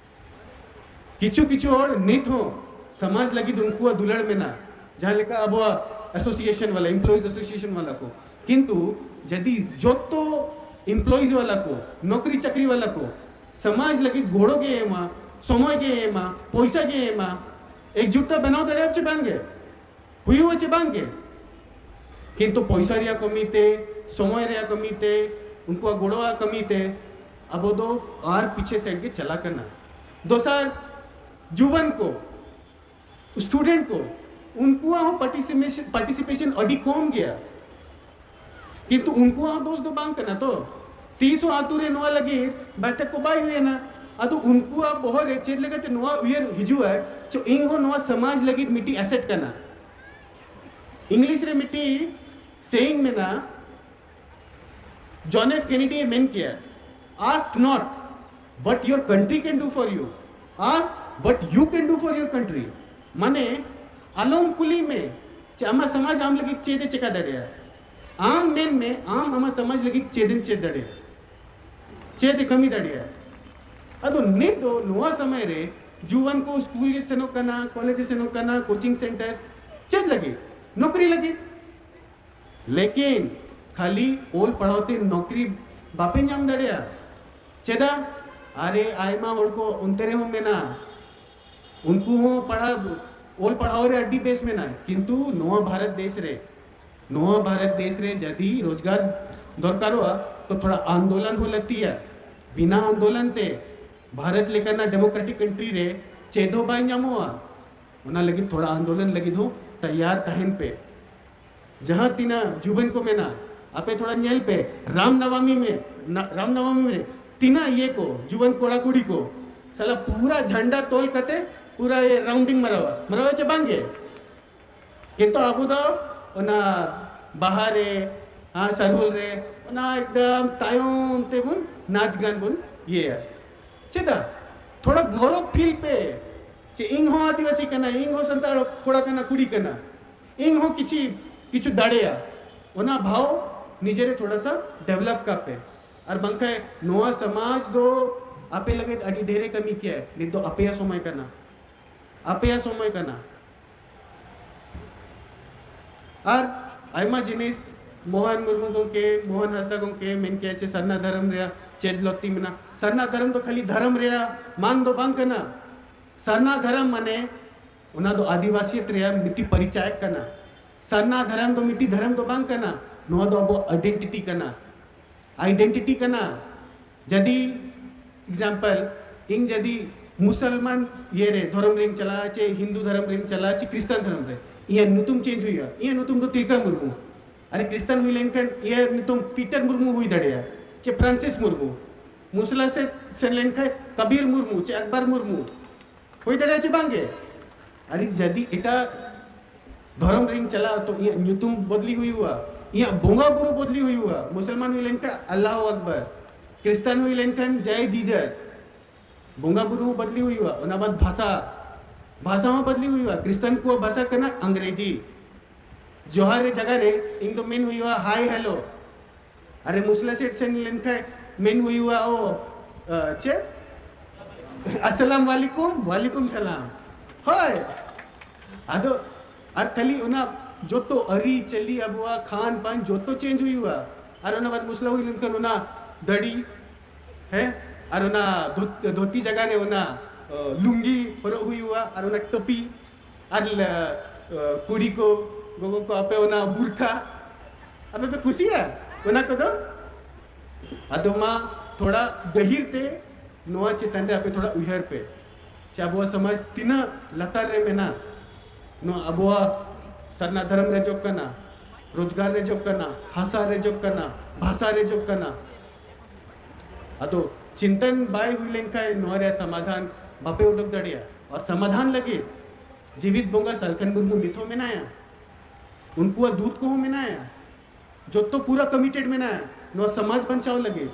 ᱠᱤᱪᱷᱩ ᱠᱤᱪᱷᱩ ᱦᱚᱲ ᱱᱤᱛ ᱦᱚᱸ ᱥᱚᱢᱟᱡᱽ ᱞᱟᱹᱜᱤᱫ ᱩᱱᱠᱩᱣᱟᱜ ᱫᱩᱞᱟᱹᱲ ᱢᱮᱱᱟᱜᱼᱟ, ᱡᱟᱦᱟᱸ ᱞᱮᱠᱟ ᱟᱵᱚᱣᱟᱜ association ᱣᱟᱞᱟ, employees association ᱣᱟᱞᱟ ᱠᱚ᱾ ᱠᱤᱱᱛᱩ ᱡᱩᱫᱤ ᱡᱚᱛᱚ employees ᱣᱟᱞᱟ ᱠᱚ, ᱱᱚᱠᱨᱤ ᱪᱟᱹᱠᱨᱤ ᱣᱟᱞᱟ ᱠᱚ ᱥᱚᱢᱟᱡᱽ ᱞᱟᱹᱜᱤᱫ ᱜᱚᱲᱚ ᱜᱮ ᱮᱢᱟ, ᱥᱚᱢᱚᱭ ᱜᱮ ᱮᱢᱟ, ᱯᱚᱭᱥᱟ ᱜᱮ ᱮᱢᱟ, ᱮᱠᱡᱩᱴᱛᱟ ᱵᱮᱱᱟᱣ ᱫᱟᱲᱮᱭᱟᱜᱼᱟ ᱪᱮ ᱵᱟᱝ ᱜᱮ? ᱦᱩᱭᱩᱜᱼᱟ ᱪᱮ ᱵᱟᱝ ᱜᱮ? ᱠᱤᱱᱛᱩ ᱯᱚᱭᱥᱟ ᱨᱮᱭᱟᱜ ᱠᱟᱹᱢᱤ ᱛᱮ, ᱥᱚᱢᱚᱭ ᱨᱮᱭᱟᱜ ᱠᱟᱹᱢᱤ ᱛᱮ, ᱩᱱᱠᱩᱣᱟᱜ ᱜᱚᱲᱚᱣᱟᱜ ᱠᱟᱹᱢᱤ ᱛᱮ ᱟᱵᱚ ᱫᱚ ᱟᱨ ᱯᱤᱪᱷᱮ ᱥᱮᱫ ᱜᱮ ᱪᱟᱞᱟᱜ ᱠᱟᱱᱟ᱾ ᱫᱚᱥᱟᱨ, ᱡᱩᱣᱟᱹᱱ ᱠᱚ, student ᱠᱚ, ᱩᱱᱠᱩᱣᱟᱜ ᱦᱚᱸ participation, participation ᱟᱹᱰᱤ ᱠᱚᱢ ᱜᱮᱭᱟ᱾ ᱠᱤᱱᱛᱩ ᱩᱱᱠᱩᱣᱟᱜ ᱦᱚᱸ ᱫᱳᱥ ᱫᱚ ᱵᱟᱝ ᱠᱟᱱᱟ ᱛᱚ᱾ ᱛᱤᱥ ᱦᱚᱸ ᱟᱛᱳ ᱨᱮ ᱱᱚᱣᱟ ᱞᱟᱹᱜᱤᱫ ᱵᱟᱭᱴᱷᱚᱠ ᱠᱚ ᱵᱟᱭ ᱦᱩᱭᱮᱱᱟ᱾ ᱟᱫᱚ ᱩᱱᱠᱩᱣᱟᱜ ᱵᱚᱦᱚᱜ ᱨᱮ ᱪᱮᱫ ᱞᱮᱠᱟᱛᱮ ᱱᱚᱣᱟ ᱩᱭᱦᱟᱹᱨ ᱦᱤᱡᱩᱜᱼᱟ ᱡᱮ ᱤᱧ ᱦᱚᱸ ᱱᱚᱣᱟ ᱥᱚᱢᱟᱡᱽ ᱞᱟᱹᱜᱤᱫ ᱢᱤᱫᱴᱤᱡ asset ᱠᱟᱱᱟ? English ᱨᱮ ᱢᱤᱫᱴᱤᱡ saying ᱢᱮᱱᱟᱜᱼᱟ, ᱡᱚᱱ ᱮᱯᱷ ᱠᱮᱱᱮᱰᱤ ᱮ ᱢᱮᱱ ᱠᱮᱭᱟ, "Ask not what your country can do for you, ask what you can do for your country." ᱢᱟᱱᱮ, ᱟᱞᱚᱢ ᱠᱩᱞᱤ ᱢᱮ ᱡᱮ ᱟᱢᱟᱜ ᱥᱚᱢᱟᱡᱽ ᱟᱢ ᱞᱟᱹᱜᱤᱫ ᱪᱮᱫ ᱮ ᱪᱮᱠᱟ ᱫᱟᱲᱮᱭᱟᱜᱼᱟ, ᱟᱢ ᱢᱮᱱ ᱢᱮ ᱟᱢ ᱟᱢᱟᱜ ᱥᱚᱢᱟᱡᱽ ᱞᱟᱹᱜᱤᱫ ᱪᱮᱫ ᱮᱢ ᱪᱮᱫ ᱫᱟᱲᱮᱭᱟᱜᱼᱟ, ᱪᱮᱫ ᱮ ᱠᱟᱹᱢᱤ ᱫᱟᱲᱮᱭᱟᱜᱼᱟ᱾ ᱟᱫᱚ ᱱᱤᱛ ᱫᱚ ᱱᱚᱣᱟ ᱥᱚᱢᱚᱭ ᱨᱮ ᱡᱩᱣᱟᱹᱱ ᱠᱚ ᱥᱠᱩᱞ ᱮ ᱥᱮᱱᱚᱜ ᱠᱟᱱᱟ, ᱠᱚᱞᱮᱡᱽ ᱮ ᱥᱮᱱᱚᱜ ᱠᱟᱱᱟ, coaching center, ᱪᱮᱫ ᱞᱟᱹᱜᱤᱫ? ᱱᱚᱠᱨᱤ ᱞᱟᱹᱜᱤᱫ᱾ ᱞᱮᱠᱤᱱ ᱠᱷᱟᱹᱞᱤ ᱚᱞ ᱯᱟᱲᱦᱟᱣ ᱛᱮ ᱱᱚᱠᱨᱤ ᱵᱟᱯᱮ ᱧᱟᱢ ᱫᱟᱲᱮᱭᱟᱜᱼᱟ᱾ ᱪᱮᱫᱟᱜ? ᱟᱨᱮ, ᱟᱭᱢᱟ ᱦᱚᱲ ᱠᱚ ᱚᱱᱛᱮ ᱨᱮᱦᱚᱸ ᱢᱮᱱᱟᱜᱼᱟ, ᱩᱱᱠᱩ ᱦᱚᱸ ᱯᱟᱲᱦᱟᱣ, ᱚᱞ ᱯᱟᱲᱦᱟᱣ ᱨᱮ ᱟᱹᱰᱤ ᱵᱮᱥ ᱢᱮᱱᱟᱜᱼᱟ, ᱠᱤᱱᱛᱩ ᱱᱚᱣᱟ ᱵᱷᱟᱨᱚᱛ ᱫᱮᱥ ᱨᱮ, ᱱᱚᱣᱟ ᱵᱷᱟᱨᱚᱛ ᱫᱮᱥ ᱨᱮ ᱡᱩᱫᱤ ᱨᱳᱡᱽᱜᱟᱨ ᱫᱚᱨᱠᱟᱨᱚᱜᱼᱟ, ᱛᱚ ᱛᱷᱚᱲᱟ ᱟᱱᱫᱳᱞᱚᱱ ᱦᱚᱸ ᱞᱟᱹᱠᱛᱤᱭᱟ᱾ ᱵᱤᱱᱟ ᱟᱱᱫᱳᱞᱚᱱ ᱛᱮ ᱵᱷᱟᱨᱚᱛ ᱞᱮᱠᱟᱱᱟᱜ ᱰᱮᱢᱳᱠᱨᱮᱴᱤᱠ ᱠᱟᱱᱴᱨᱤ ᱨᱮ ᱪᱮᱫ ᱦᱚᱸ ᱵᱟᱭ ᱧᱟᱢᱚᱜᱼᱟ᱾ ᱚᱱᱟ ᱞᱟᱹᱜᱤᱫ ᱛᱷᱚᱲᱟ ᱟᱱᱫᱳᱞᱚᱱ ᱞᱟᱹᱜᱤᱫ ᱦᱚᱸ ᱛᱮᱭᱟᱨ ᱛᱟᱦᱮᱱ ᱯᱮ᱾ ᱡᱟᱦᱟᱸ ᱛᱤᱱᱟᱹᱜ ᱡᱩᱣᱟᱹᱱ ᱠᱚ ᱢᱮᱱᱟᱜ, ᱟᱯᱮ ᱛᱷᱚᱲᱟ ᱧᱮᱞ ᱯᱮ, ᱨᱟᱢ ᱱᱟᱣᱟᱢᱤ ᱢᱮ, ᱱᱟ-, ᱨᱟᱢ ᱱᱟᱣᱟᱢᱤ ᱨᱮ ᱛᱤᱱᱟᱹᱜ ᱤᱭᱟᱹ ᱠᱚ, ᱡᱩᱣᱟᱹᱱ ᱠᱚᱲᱟ ᱠᱩᱲᱤ ᱠᱚ ᱥᱟᱞᱟ ᱯᱩᱨᱟ ᱡᱷᱟᱱᱰᱟ ᱛᱚᱞ ᱠᱟᱛᱮ ᱯᱩᱨᱟ ᱤᱭᱟᱹ ᱨᱟᱣᱩᱱᱰᱤᱝ ᱢᱟᱨᱟᱣᱟ, ᱢᱟᱨᱟᱣᱟ ᱪᱮ ᱵᱟᱝ ᱜᱮ? ᱠᱤᱱᱛᱩ ᱟᱵᱚ ᱫᱚ ᱚᱱᱟ ᱵᱟᱦᱟ ᱨᱮ, ᱦᱮᱸ, ᱥᱟᱨᱦᱩᱞ ᱨᱮ, ᱚᱱᱟ ᱮᱠᱫᱚᱢ ᱛᱟᱭᱚᱢ ᱛᱮᱵᱚᱱ ᱱᱟᱪ ᱜᱟᱱ ᱵᱚᱱ ᱤᱭᱟᱹᱭᱟ᱾ ᱪᱮᱫᱟᱜ? ᱛᱷᱚᱲᱟ ᱜᱚᱨᱚᱵ ᱯᱷᱤᱞ ᱯᱮ ᱡᱮ ᱤᱧ ᱦᱚᱸ ᱟᱹᱫᱤᱵᱟᱹᱥᱤ ᱠᱟᱱᱟ, ᱤᱧ ᱦᱚᱸ ᱥᱟᱱᱛᱟᱲ ᱠᱚᱲᱟ ᱠᱟᱱᱟ, ᱠᱩᱲᱤ ᱠᱟᱱᱟ, ᱤᱧ ᱦᱚᱸ ᱠᱤᱪᱷᱤ ᱠᱤᱪᱷᱩ ᱫᱟᱲᱮᱭᱟᱜ, ᱚᱱᱟ ᱵᱷᱟᱣ ᱱᱤᱡᱮᱨᱮ ᱛᱷᱚᱲᱟ ᱥᱟ ᱰᱮᱵᱷᱞᱚᱯ ᱠᱟᱜ ᱯᱮ᱾ ᱟᱨ ᱵᱟᱝᱠᱷᱟᱱ ᱱᱚᱣᱟ ᱥᱚᱢᱟᱡᱽ ᱫᱚ ᱟᱯᱮ ᱞᱟᱹᱜᱤᱫ ᱟᱹᱰᱤ ᱰᱷᱮᱨᱮ ᱠᱟᱹᱢᱤ ᱠᱮᱭᱟ᱾ ᱱᱤᱛ ᱫᱚ ᱟᱯᱮᱭᱟᱜ ᱥᱚᱢᱚᱭ ᱠᱟᱱᱟ, ᱟᱯᱮᱭᱟᱜ ᱥᱚᱢᱚᱭ ᱠᱟᱱᱟ᱾ ᱟᱨ ᱟᱭᱢᱟ ᱡᱤᱱᱤᱥ ᱢᱳᱦᱚᱱ ᱢᱩᱨᱢᱩ ᱜᱚᱢᱠᱮ, ᱢᱳᱦᱚᱱ ᱦᱟᱸᱥᱫᱟ ᱜᱚᱢᱠᱮ ᱢᱮᱱ ᱠᱮᱭᱟ ᱪᱮ ᱥᱟᱨᱱᱟ ᱫᱷᱚᱨᱚᱢ ᱨᱮᱭᱟᱜ ᱪᱮᱫ ᱞᱟᱹᱠᱛᱤ ᱢᱮᱱᱟᱜᱼᱟ᱾ ᱥᱟᱨᱱᱟ ᱫᱷᱚᱨᱚᱢ ᱫᱚ ᱠᱷᱟᱹᱞᱤ ᱫᱷᱚᱨᱚᱢ ᱨᱮᱭᱟᱜ ᱢᱟᱱ ᱫᱚ ᱵᱟᱝ ᱠᱟᱱᱟ᱾ ᱥᱟᱨᱱᱟ ᱫᱷᱚᱨᱚᱢ ᱢᱟᱱᱮ ᱚᱱᱟ ᱫᱚ ᱟᱹᱫᱤᱵᱟᱹᱥᱤᱭᱟᱛ ᱨᱮᱭᱟᱜ ᱢᱤᱫᱴᱤᱡ ᱯᱚᱨᱤᱪᱟᱭᱚᱠ ᱠᱟᱱᱟ᱾ ᱥᱟᱨᱱᱟ ᱫᱷᱚᱨᱚᱢ ᱫᱚ ᱢᱤᱫᱴᱤᱡ ᱫᱷᱚᱨᱚᱢ ᱫᱚ ᱵᱟᱝ ᱠᱟᱱᱟ, ᱱᱚᱣᱟ ᱫᱚ ᱟᱵᱚ ᱟᱭᱰᱮᱱᱴᱤᱴᱤ ᱠᱟᱱᱟ, ᱟᱭᱰᱮᱱᱴᱤᱴᱤ ᱠᱟᱱᱟ᱾ ᱡᱩᱫᱤ ᱮᱠᱡᱟᱢᱯᱚᱞ, ᱤᱧ ᱡᱩᱫᱤ ᱢᱩᱥᱚᱞᱢᱟᱱ ᱤᱭᱟᱹ ᱨᱮ ᱫᱷᱚᱨᱚᱢ ᱨᱮᱧ ᱪᱟᱞᱟᱜᱼᱟ, ᱪᱮ ᱦᱤᱱᱫᱩ ᱫᱷᱚᱨᱚᱢ ᱨᱮᱧ ᱪᱟᱞᱟᱜᱼᱟ, ᱪᱮ ᱠᱷᱨᱤᱥᱴᱟᱱ ᱫᱷᱚᱨᱚᱢ ᱨᱮ, ᱤᱧᱟᱹᱜ ᱧᱩᱛᱩᱢ ᱪᱮᱧᱡᱽ ᱦᱩᱭᱩᱜᱼᱟ᱾ ᱤᱧᱟᱹᱜ ᱧᱩᱛᱩᱢ ᱫᱚ ᱛᱤᱞᱠᱟ ᱢᱩᱨᱢᱩ᱾ ᱟᱨ ᱠᱷᱨᱤᱥᱴᱟᱱ ᱦᱩᱭ ᱞᱮᱱᱠᱷᱟᱱ ᱤᱧᱟᱹᱜ ᱧᱩᱛᱩᱢ ᱯᱤᱴᱟᱨ ᱢᱩᱨᱢᱩ ᱦᱩᱭ ᱫᱟᱲᱮᱭᱟᱜᱼᱟ, ᱪᱮ ᱯᱷᱨᱟᱱᱥᱤᱥ ᱢᱩᱨᱢᱩ᱾ ᱢᱩᱥᱞᱟ ᱥᱮᱫ ᱥᱮᱱ ᱞᱮᱱᱠᱷᱟᱱ ᱠᱟᱵᱤᱨ ᱢᱩᱨᱢᱩ, ᱪᱮ ᱟᱠᱵᱟᱨ ᱢᱩᱨᱢᱩ᱾ ᱦᱩᱭ ᱫᱟᱲᱮᱭᱟᱜᱼᱟ ᱪᱮ ᱵᱟᱝ ᱜᱮ? ᱟᱨ ᱤᱧ ᱡᱩᱫᱤ ᱮᱴᱟᱜ ᱫᱷᱚᱨᱚᱢ ᱨᱮᱧ ᱪᱟᱞᱟᱜᱼᱟ, ᱛᱚ ᱤᱧᱟᱹᱜ ᱧᱩᱛᱩᱢ ᱵᱚᱫᱞᱤ ᱦᱩᱭᱩᱜᱼᱟ, ᱤᱧᱟᱹᱜ ᱵᱚᱸᱜᱟ ᱵᱩᱨᱩ ᱵᱚᱫᱞᱤ ᱦᱩᱭᱩᱜᱼᱟ᱾ ᱢᱩᱥᱚᱞᱢᱟᱱ ᱦᱩᱭ ᱞᱮᱱᱠᱷᱟᱱ ᱟᱞᱞᱟᱦᱩ ᱟᱠᱵᱟᱨ, ᱠᱷᱨᱤᱥᱴᱟᱱ ᱦᱩᱭ ᱞᱮᱱᱠᱷᱟᱱ ᱡᱟᱭ ᱡᱤᱡᱟᱥ᱾ ᱵᱚᱸᱜᱟ ᱵᱩᱨᱩ ᱦᱚᱸ ᱵᱚᱫᱞᱤ ᱦᱩᱭᱩᱜᱼᱟ᱾ ᱚᱱᱟ ᱵᱟᱫ ᱵᱷᱟᱥᱟ, ᱵᱷᱟᱥᱟ ᱦᱚᱸ ᱵᱚᱫᱞᱤ ᱦᱩᱭᱩᱜᱼᱟ᱾ ᱠᱷᱨᱤᱥᱴᱟᱱ ᱠᱚᱣᱟᱜ ᱵᱷᱟᱥᱟ ᱠᱟᱱᱟ ᱟᱝᱨᱮᱡᱤ᱾ ᱡᱚᱦᱟᱨ ᱨᱮ ᱡᱟᱭᱜᱟ ᱨᱮ ᱤᱧ ᱫᱚ ᱢᱮᱱ ᱦᱩᱭᱩᱜᱼᱟ ᱦᱟᱭ ᱦᱮᱞᱳ᱾ ᱟᱨᱮ ᱢᱩᱥᱞᱟ ᱥᱮᱫ ᱥᱮᱱ ᱞᱮᱱᱠᱷᱟᱱ ᱢᱮᱱ ᱦᱩᱭᱩᱜᱼᱟ, ᱳ, ᱟ, ᱪᱮᱫ? ᱟᱥᱟᱞᱟᱢ ᱟᱞᱟᱭᱠᱩᱢ, ᱣᱟᱞᱟᱭᱠᱩᱢ ᱥᱟᱞᱟᱢ᱾ ᱦᱳᱭ᱾ ᱟᱫᱚ ᱟᱨ ᱠᱷᱟᱹᱞᱤ ᱚᱱᱟ ᱡᱚᱛᱚ ᱟᱹᱨᱤᱪᱟᱹᱞᱤ, ᱟᱵᱚᱣᱟᱜ ᱠᱷᱟᱱ ᱯᱟᱱ ᱡᱚᱛᱚ ᱪᱮᱧᱡᱽ ᱦᱩᱭᱩᱜᱼᱟ᱾ ᱟᱨ ᱚᱱᱟ ᱵᱟᱫ ᱢᱩᱥᱞᱟ ᱦᱩᱭ ᱞᱮᱱᱠᱷᱟᱱ ᱚᱱᱟ ᱫᱟᱲᱤ, ᱦᱮᱸ, ᱟᱨ ᱚᱱᱟ ᱫᱷᱳᱛ-, ᱫᱷᱳᱛᱤ ᱡᱟᱭᱜᱟ ᱨᱮ ᱚᱱᱟ, ᱚ, ᱞᱩᱝᱜᱤ ᱦᱚᱨᱚᱜ ᱦᱩᱭᱩᱜᱼᱟ, ᱟᱨ ᱚᱱᱟ ᱴᱩᱯᱤ, ᱟᱨ ᱞᱮ-, ᱚ, ᱠᱩᱲᱤ ᱠᱚ, ᱜᱚᱜᱚ ᱠᱚ, ᱟᱯᱮ ᱚᱱᱟ ᱵᱩᱨᱠᱷᱟ, ᱟᱯᱮ ᱯᱮ ᱠᱩᱥᱤᱭᱟᱜᱼᱟ ᱚᱱᱟ ᱠᱚᱫᱚ? ᱟᱫᱚ ᱢᱟ, ᱛᱷᱚᱲᱟ ᱜᱟᱹᱦᱤᱨ ᱛᱮ ᱱᱚᱣᱟ ᱪᱮᱛᱟᱱ ᱨᱮ ᱟᱯᱮ ᱛᱷᱚᱲᱟ ᱩᱭᱦᱟᱹᱨ ᱯᱮ, ᱪᱮ ᱟᱵᱚᱣᱟᱜ ᱥᱚᱢᱟᱡᱽ ᱛᱤᱱᱟᱹᱜ ᱞᱟᱛᱟᱨ ᱨᱮ ᱢᱮᱱᱟᱜᱼᱟ᱾ ᱱᱚᱣᱟ ᱟᱵᱚᱣᱟᱜ ᱥᱟᱨᱱᱟ ᱫᱷᱚᱨᱚᱢ ᱨᱮ ᱡᱚᱜ ᱠᱟᱱᱟ, ᱨᱳᱡᱽᱜᱟᱨ ᱨᱮ ᱡᱚᱜ ᱠᱟᱱᱟ, ᱦᱟᱥᱟ ᱨᱮ ᱡᱚᱜ ᱠᱟᱱᱟ, ᱵᱷᱟᱥᱟ ᱨᱮ ᱡᱚᱜ ᱠᱟᱱᱟ᱾ ᱟᱫᱚ ᱪᱤᱱᱛᱟᱹᱱ ᱵᱟᱭ ᱦᱩᱭ ᱞᱮᱱᱠᱷᱟᱱ ᱱᱚᱣᱟ ᱨᱮᱭᱟᱜ ᱥᱚᱢᱟᱫᱷᱟᱱ ᱵᱟᱯᱮ ᱩᱰᱩᱠ ᱫᱟᱲᱮᱭᱟᱜᱼᱟ᱾ ᱟᱨ ᱥᱚᱢᱟᱫᱷᱟᱱ ᱞᱟᱹᱜᱤᱫ ᱡᱤᱣᱤᱫ ᱵᱚᱸᱜᱟ ᱥᱟᱞᱠᱷᱟᱱ ᱢᱩᱨᱢᱩ ᱱᱤᱛ ᱦᱚᱸ ᱢᱮᱱᱟᱭᱟ, ᱩᱱᱠᱩᱣᱟᱜ ᱫᱩᱛ ᱠᱚᱦᱚᱸ ᱢᱮᱱᱟᱭᱟ, ᱡᱚᱛᱚ ᱯᱩᱨᱟᱹ ᱠᱚᱢᱤᱴᱮᱰ ᱢᱮᱱᱟᱭᱟ ᱱᱚᱣᱟ ᱥᱚᱢᱟᱡᱽ ᱵᱟᱧᱪᱟᱣ ᱞᱟᱹᱜᱤᱫ᱾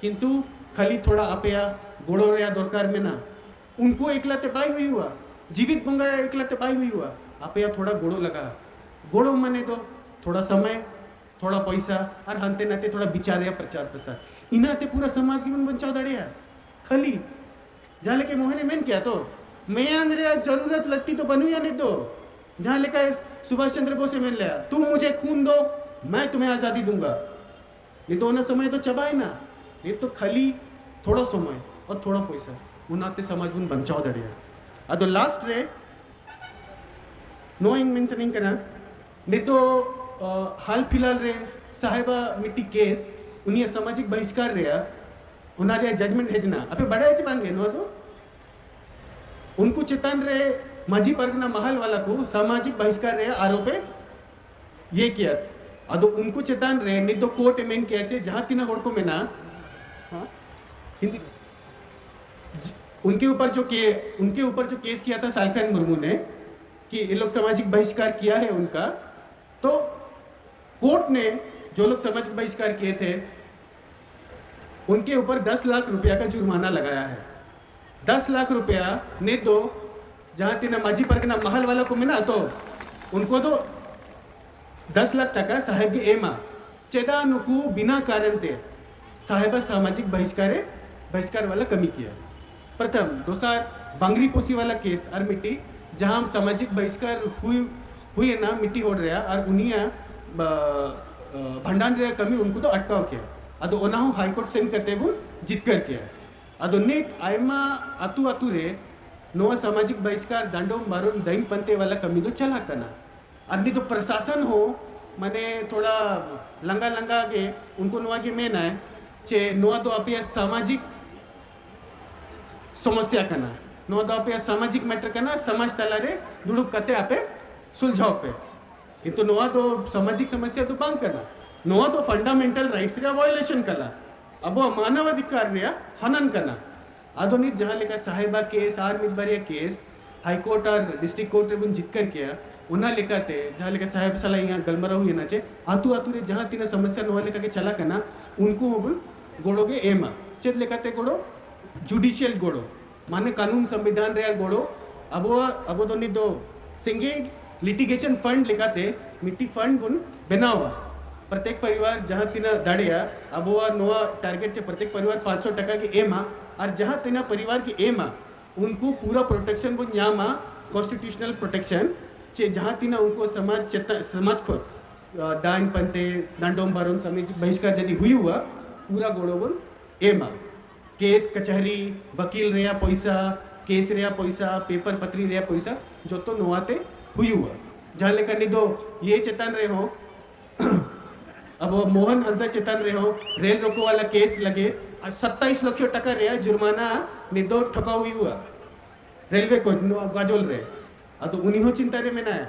ᱠᱤᱱᱛᱩ ᱠᱷᱟᱹᱞᱤ ᱛᱷᱚᱲᱟ ᱟᱯᱮᱭᱟᱜ ᱜᱚᱲᱚ ᱨᱮᱭᱟᱜ ᱫᱚᱨᱠᱟᱨ ᱢᱮᱱᱟᱜᱼᱟ᱾ ᱩᱱᱠᱩ ᱮᱠᱞᱟ ᱛᱮ ᱵᱟᱭ ᱦᱩᱭᱩᱜᱼᱟ, ᱡᱤᱣᱤᱫ ᱵᱚᱸᱜᱟ ᱮᱠᱞᱟ ᱛᱮ ᱵᱟᱭ ᱦᱩᱭᱩᱜᱼᱟ, ᱟᱯᱮᱭᱟᱜ ᱛᱷᱚᱲᱟ ᱜᱚᱲᱚ ᱞᱟᱜᱟᱜᱼᱟ᱾ ᱜᱚᱲᱚ ᱢᱟᱱᱮ ᱫᱚ ᱛᱷᱚᱲᱟ ᱥᱚᱢᱚᱭ, ᱛᱷᱚᱲᱟ ᱯᱚᱭᱥᱟ ᱟᱨ ᱦᱟᱱᱛᱮ ᱱᱟᱛᱮ ᱛᱷᱚᱲᱟ ᱵᱤᱪᱟᱨ ᱨᱮᱭᱟᱜ ᱯᱨᱚᱪᱟᱨ ᱯᱨᱚᱥᱟᱨ, ᱤᱱᱟᱹᱛᱮ ᱯᱩᱨᱟᱹ ᱥᱚᱢᱟᱡᱽ ᱜᱮᱵᱚᱱ ᱵᱟᱧᱪᱟᱣ ᱫᱟᱲᱮᱭᱟᱜᱼᱟ᱾ ᱠᱷᱟᱹᱞᱤ ᱡᱟᱦᱟᱸ ᱞᱮᱠᱟ ᱢᱳᱦᱮᱱᱮ ᱢᱮᱱ ᱠᱮᱭᱟ ᱛᱚ, ᱢᱟᱭᱟᱝ ᱨᱮᱭᱟᱜ ᱡᱟᱹᱨᱩᱨᱟᱛ ᱞᱟᱹᱠᱛᱤ ᱫᱚ ᱵᱟᱹᱱᱩᱜᱼᱟ ᱱᱤᱛ ᱫᱚ᱾ ᱡᱟᱦᱟᱸ ᱞᱮᱠᱟ ᱥᱩᱵᱷᱟᱥ ᱪᱚᱱᱫᱨ ᱵᱳᱥᱮ ᱢᱮᱱ ᱞᱮᱭᱟ, "ᱛᱩᱢ ᱢᱩᱡᱷᱮ ᱠᱷᱩᱱ ᱫᱚ, ᱢᱟᱭ ᱛᱩᱢᱦᱮ ᱟᱡᱟᱫᱤ ᱫᱩᱝᱜᱟ᱾" ᱱᱤᱛ ᱫᱚ ᱚᱱᱟ ᱥᱚᱢᱚᱭ ᱫᱚ ᱪᱟᱵᱟᱭᱮᱱᱟ᱾ ᱱᱤᱛ ᱫᱚ ᱠᱷᱟᱹᱞᱤ ᱛᱷᱚᱲᱟ ᱥᱚᱢᱚᱭ ᱟᱨ ᱛᱷᱚᱲᱟ ᱯᱚᱭᱥᱟ, ᱚᱱᱟᱛᱮ ᱥᱚᱢᱟᱡᱽ ᱵᱚᱱ ᱵᱟᱧᱪᱟᱣ ᱫᱟᱲᱮᱭᱟᱜᱼᱟ᱾ ᱟᱫᱚ ᱞᱟᱥᱴ ᱨᱮ ᱱᱚᱣᱟᱧ ᱢᱮᱱ ᱥᱟᱱᱟᱧ ᱠᱟᱱᱟ, ᱱᱤᱛᱚᱜ, ᱟ, ᱦᱟᱞ ᱯᱷᱤᱞᱦᱟᱞ ᱨᱮ ᱥᱟᱦᱮᱵᱟ ᱢᱤᱫᱴᱤᱡ ᱠᱮᱥ, ᱩᱱᱤᱭᱟᱜ ᱥᱟᱢᱟᱡᱤᱠ ᱵᱟᱦᱤᱥᱠᱟᱨ ᱨᱮᱭᱟᱜ, ᱚᱱᱟ ᱨᱮᱭᱟᱜ ᱡᱟᱡᱽᱢᱮᱱᱴ ᱦᱮᱡ ᱮᱱᱟ᱾ ᱟᱯᱮ ᱵᱟᱰᱟᱭᱟ ᱪᱮ ᱵᱟᱝᱜᱮ ᱱᱚᱣᱟ ᱫᱚ? ᱩᱱᱠᱩ ᱪᱮᱛᱟᱱ ᱨᱮ ᱢᱟᱹᱡᱷᱤ ᱯᱟᱨᱜᱟᱱᱟ ᱢᱟᱦᱟᱞ ᱣᱟᱞᱟ ᱠᱚ ᱥᱟᱢᱟᱡᱤᱠ ᱵᱟᱦᱤᱥᱠᱟᱨ ᱨᱮᱭᱟᱜ ᱟᱨᱳᱯ ᱮ ᱤᱭᱟᱹ ᱠᱮᱭᱟ᱾ ᱟᱫᱚ ᱩᱱᱠᱩ ᱪᱮᱛᱟᱱ ᱨᱮ ᱱᱤᱛ ᱫᱚ ᱠᱳᱨᱴ ᱮ ᱢᱮᱱ ᱠᱮᱭᱟ ᱪᱮ ᱡᱟᱦᱟᱸ ᱛᱤᱱᱟᱹᱜ ᱦᱚᱲ ᱠᱚ ᱢᱮᱱᱟᱜᱼᱟ, ᱦᱮᱸ? हिंदी में। ज-, उनके ऊपर जो के-, उनके ऊपर जो केस किया था सालखन मुर्मू ने, कि ये लोग सामाजिक बहिष्कार किया है उनका, तो कोर्ट ने जो लोग सामाजिक बहिष्कार किए थे, उनके ऊपर दस लाख रुपया का जुर्माना लगाया है। दस लाख रुपया ᱱᱤᱛ ᱫᱚ ᱡᱟᱦᱟᱸ ᱛᱤᱱᱟᱹᱜ ᱢᱟᱹᱡᱷᱤ ᱯᱟᱨᱜᱟᱱᱟ ᱢᱟᱦᱟᱞ ᱣᱟᱞᱟ ᱠᱚ ᱢᱮᱱᱟᱜᱼᱟ ᱛᱚ, ᱩᱱᱠᱩ ᱫᱚ ᱫᱚᱥ ᱞᱟᱠᱷ ᱴᱟᱠᱟ ᱥᱟᱦᱮᱵ ᱜᱮ ᱮᱢᱟ᱾ ᱪᱮᱫᱟᱜ ᱱᱩᱠᱩ ᱵᱤᱱᱟ ᱠᱟᱨᱚᱱ ᱛᱮ ᱥᱟᱦᱮᱵᱟ ᱥᱟᱢᱟᱡᱤᱠ ᱵᱟᱦᱤᱥᱠᱟᱨ ᱮ, ᱵᱟᱦᱤᱥᱠᱟᱨ ᱣᱟᱞᱟ ᱠᱟᱹᱢᱤ ᱠᱮᱭᱟ? ᱯᱨᱚᱛᱷᱚᱢ᱾ ᱫᱚᱥᱟᱨ, ᱵᱟᱝᱨᱤ ᱯᱚᱥᱤ ᱣᱟᱞᱟ ᱠᱮᱥ ᱟᱨ ᱢᱤᱫᱴᱤᱡ, ᱡᱟᱦᱟᱸ ᱥᱟᱢᱟᱡᱤᱠ ᱵᱟᱦᱤᱥᱠᱟᱨ ᱦᱩᱭ, ᱦᱩᱭ ᱮᱱᱟ ᱢᱤᱫᱴᱤᱡ ᱦᱚᱲ ᱨᱮᱭᱟᱜ ᱟᱨ ᱩᱱᱤᱭᱟᱜ, ᱵᱟ, ᱟ, ᱵᱷᱟᱸᱰᱟᱱ ᱨᱮᱭᱟᱜ ᱠᱟᱹᱢᱤ ᱩᱱᱠᱩ ᱫᱚ ᱟᱴᱠᱟᱣ ᱠᱮᱭᱟ᱾ ᱟᱫᱚ ᱚᱱᱟ ᱦᱚᱸ ᱦᱟᱭ ᱠᱳᱨᱴ ᱥᱮᱱ ᱠᱟᱛᱮ ᱵᱚᱱ ᱡᱤᱛᱠᱟᱹᱨ ᱠᱮᱭᱟ᱾ ᱟᱫᱚ ᱱᱤᱛ ᱟᱭᱢᱟ ᱟᱹᱛᱩ ᱟᱹᱛᱩ ᱨᱮ ᱱᱚᱣᱟ ᱥᱟᱢᱟᱡᱤᱠ ᱵᱟᱦᱤᱥᱠᱟᱨ, ᱰᱟᱸᱰᱚᱢ ᱵᱟᱨᱚᱱ, ᱫᱟᱹᱭᱤᱱ ᱯᱟᱱᱛᱮ ᱣᱟᱞᱟ ᱠᱟᱹᱢᱤ ᱫᱚ ᱪᱟᱞᱟᱜ ᱠᱟᱱᱟ᱾ ᱟᱨ ᱱᱤᱛ ᱫᱚ ᱯᱨᱚᱥᱟᱥᱚᱱ ᱦᱚᱸ ᱢᱟᱱᱮ ᱛᱷᱚᱲᱟ ᱞᱟᱸᱜᱟ ᱞᱟᱸᱜᱟ ᱜᱮ ᱩᱱᱠᱩ ᱱᱚᱣᱟ ᱜᱮ ᱢᱮᱱᱟᱭ ᱪᱮ ᱱᱚᱣᱟ ᱫᱚ ᱟᱯᱮᱭᱟᱜ ᱥᱟᱢᱟᱡᱤᱠ ᱥᱚᱢᱚᱥᱭᱟ ᱠᱟᱱᱟ, ᱱᱚᱣᱟ ᱫᱚ ᱟᱯᱮᱭᱟᱜ ᱥᱟᱢᱟᱡᱤᱠ ᱢᱮᱴᱟᱨ ᱠᱟᱱᱟ, ᱥᱚᱢᱟᱡᱽ ᱛᱟᱞᱟᱨᱮ ᱫᱩᱲᱩᱵ ᱠᱟᱛᱮ ᱟᱯᱮ ᱥᱩᱞᱡᱷᱟᱣ ᱯᱮ᱾ ᱠᱤᱱᱛᱩ ᱱᱚᱣᱟ ᱫᱚ ᱥᱟᱢᱟᱡᱤᱠ ᱥᱚᱢᱚᱥᱭᱟ ᱫᱚ ᱵᱟᱝ ᱠᱟᱱᱟ, ᱱᱚᱣᱟ ᱫᱚ ᱯᱷᱟᱱᱰᱟᱢᱮᱱᱴᱟᱞ ᱨᱟᱭᱤᱴᱥ ᱨᱮᱭᱟᱜ ᱵᱷᱟᱭᱳᱞᱮᱥᱚᱱ ᱠᱟᱱᱟ, ᱟᱵᱚᱣᱟᱜ ᱢᱟᱱᱟᱣ ᱚᱫᱷᱤᱠᱟᱨ ᱨᱮᱭᱟᱜ ᱦᱟᱱᱟᱱ ᱠᱟᱱᱟ᱾ ᱟᱫᱚ ᱱᱤᱛ ᱡᱟᱦᱟᱸ ᱞᱮᱠᱟ ᱥᱟᱦᱮᱵᱟ ᱠᱮᱥ ᱟᱨ ᱢᱤᱫ ᱵᱟᱨᱭᱟ ᱠᱮᱥ ᱦᱟᱭ ᱠᱳᱨᱴ ᱟᱨ ᱰᱤᱥᱴᱨᱤᱠᱴ ᱠᱳᱨᱴ ᱨᱮᱵᱚᱱ ᱡᱤᱛᱠᱟᱹᱨ ᱠᱮᱭᱟ, ᱚᱱᱟ ᱞᱮᱠᱟᱛᱮ ᱡᱟᱦᱟᱸ ᱞᱮᱠᱟ ᱥᱟᱦᱮᱵ ᱥᱟᱞᱟᱜ ᱤᱧᱟᱹᱜ ᱜᱟᱞᱢᱟᱨᱟᱣ ᱦᱩᱭᱮᱱᱟ ᱪᱮ ᱟᱹᱛᱩ ᱟᱹᱛᱩ ᱨᱮ ᱡᱟᱦᱟᱸ ᱛᱤᱱᱟᱹᱜ ᱥᱚᱢᱚᱥᱭᱟ ᱱᱚᱣᱟ ᱞᱮᱠᱟ ᱜᱮ ᱪᱟᱞᱟᱜ ᱠᱟᱱᱟ, ᱩᱱᱠᱩ ᱦᱚᱸᱵᱚᱱ ᱜᱚᱲᱚ ᱜᱮ ᱮᱢᱟ᱾ ᱪᱮᱫ ᱞᱮᱠᱟᱛᱮ ᱜᱚᱲᱚ? ᱡᱩᱰᱤᱥᱤᱭᱟᱞ ᱜᱚᱲᱚ, ᱢᱟᱱᱮ ᱠᱟᱹᱱᱩᱱ ᱥᱚᱝᱵᱤᱫᱷᱟᱱ ᱨᱮᱭᱟᱜ ᱜᱚᱲᱚ᱾ ᱟᱵᱚᱣᱟᱜ, ᱟᱵᱚ ᱫᱚ ᱱᱤᱛ ᱫᱚ ᱥᱮᱸᱜᱮᱞ ᱞᱤᱴᱤᱜᱮᱥᱚᱱ ᱯᱷᱟᱱᱰ ᱞᱮᱠᱟᱛᱮ ᱢᱤᱫᱴᱤᱡ ᱯᱷᱟᱱᱰ ᱵᱚᱱ ᱵᱮᱱᱟᱣᱟ᱾ ᱯᱨᱚᱛᱮᱠ ᱯᱚᱨᱤᱵᱟᱨ ᱡᱟᱦᱟᱸ ᱛᱤᱱᱟᱹᱜ ᱫᱟᱲᱮᱭᱟᱜᱼᱟ, ᱟᱵᱚᱣᱟᱜ ᱱᱚᱣᱟ ᱴᱟᱨᱜᱮᱴ ᱪᱮ ᱯᱨᱚᱛᱮᱠ ᱯᱚᱨᱤᱵᱟᱨ ᱯᱟᱸᱪᱥᱚ ᱴᱟᱠᱟ ᱜᱮ ᱮᱢᱟ, ᱟᱨ ᱡᱟᱦᱟᱸ ᱛᱤᱱᱟᱹᱜ ᱯᱚᱨᱤᱵᱟᱨ ᱜᱮ ᱮᱢᱟ, ᱩᱱᱠᱩ ᱯᱩᱨᱟᱹ ᱯᱨᱚᱴᱮᱠᱥᱚᱱ ᱵᱚᱱ ᱧᱟᱢᱟ, ᱠᱚᱱᱥᱴᱤᱴᱤᱭᱩᱥᱚᱱᱟᱞ ᱯᱨᱚᱴᱮᱠᱥᱚᱱ᱾ ᱪᱮ ᱡᱟᱦᱟᱸ ᱛᱤᱱᱟᱹᱜ ᱩᱱᱠᱩ ᱥᱚᱢᱟᱡᱽ ᱪᱮᱛᱟ-, ᱥᱚᱢᱟᱡᱽ ᱠᱷᱚᱱ, ᱟᱸ, ᱰᱟᱱ ᱯᱟᱱᱛᱮ, ᱰᱟᱸᱰᱚᱢ ᱵᱟᱨᱚᱱ, ᱥᱟᱢᱟᱡᱤᱠ ᱵᱚᱦᱤᱥᱠᱟᱨ ᱡᱩᱫᱤ ᱦᱩᱭᱩᱜᱼᱟ, ᱯᱩᱨᱟᱹ ᱜᱚᱲᱚ ᱵᱚᱱ ᱮᱢᱟ᱾ ᱠᱮᱥ ᱠᱟᱪᱷᱟᱨᱤ, ᱵᱟᱹᱠᱤᱞ ᱨᱮᱭᱟᱜ ᱯᱚᱭᱥᱟ, ᱠᱮᱥ ᱨᱮᱭᱟᱜ ᱯᱚᱭᱥᱟ, ᱯᱮᱯᱟᱨ ᱯᱟᱛᱨᱤ ᱨᱮᱭᱟᱜ ᱯᱚᱭᱥᱟ, ᱡᱚᱛᱚ ᱱᱚᱣᱟ ᱛᱮ ᱦᱩᱭᱩᱜᱼᱟ᱾ ᱡᱟᱦᱟᱸ ᱞᱮᱠᱟ ᱱᱤᱛ ᱫᱚ ᱤᱭᱟᱹ ᱪᱮᱛᱟᱱ ᱨᱮᱦᱚᱸ, ᱟᱵᱚ ᱢᱳᱦᱚᱱ ᱦᱟᱸᱥᱫᱟ ᱪᱮᱛᱟᱱ ᱨᱮᱦᱚᱸ ᱨᱮᱞ ᱨᱳᱠᱳ ᱣᱟᱞᱟ ᱠᱮᱥ ᱞᱟᱹᱜᱤᱫ ᱟᱨ ᱥᱟᱛᱟᱭᱤᱥ ᱞᱚᱠᱷ ᱴᱟᱠᱟ ᱨᱮᱭᱟᱜ ᱡᱩᱨᱢᱟᱱᱟ ᱱᱤᱛ ᱫᱚ ᱴᱷᱚᱠᱟᱣ ᱦᱩᱭᱩᱜᱼᱟ ᱨᱮᱞᱣᱮ ᱠᱳᱪ ᱱᱚᱣᱟ ᱜᱟᱡᱚᱞ ᱨᱮ᱾ ᱟᱫᱚ ᱩᱱᱤ ᱦᱚᱸ ᱪᱤᱱᱛᱟ ᱨᱮ ᱢᱮᱱᱟᱭᱟ᱾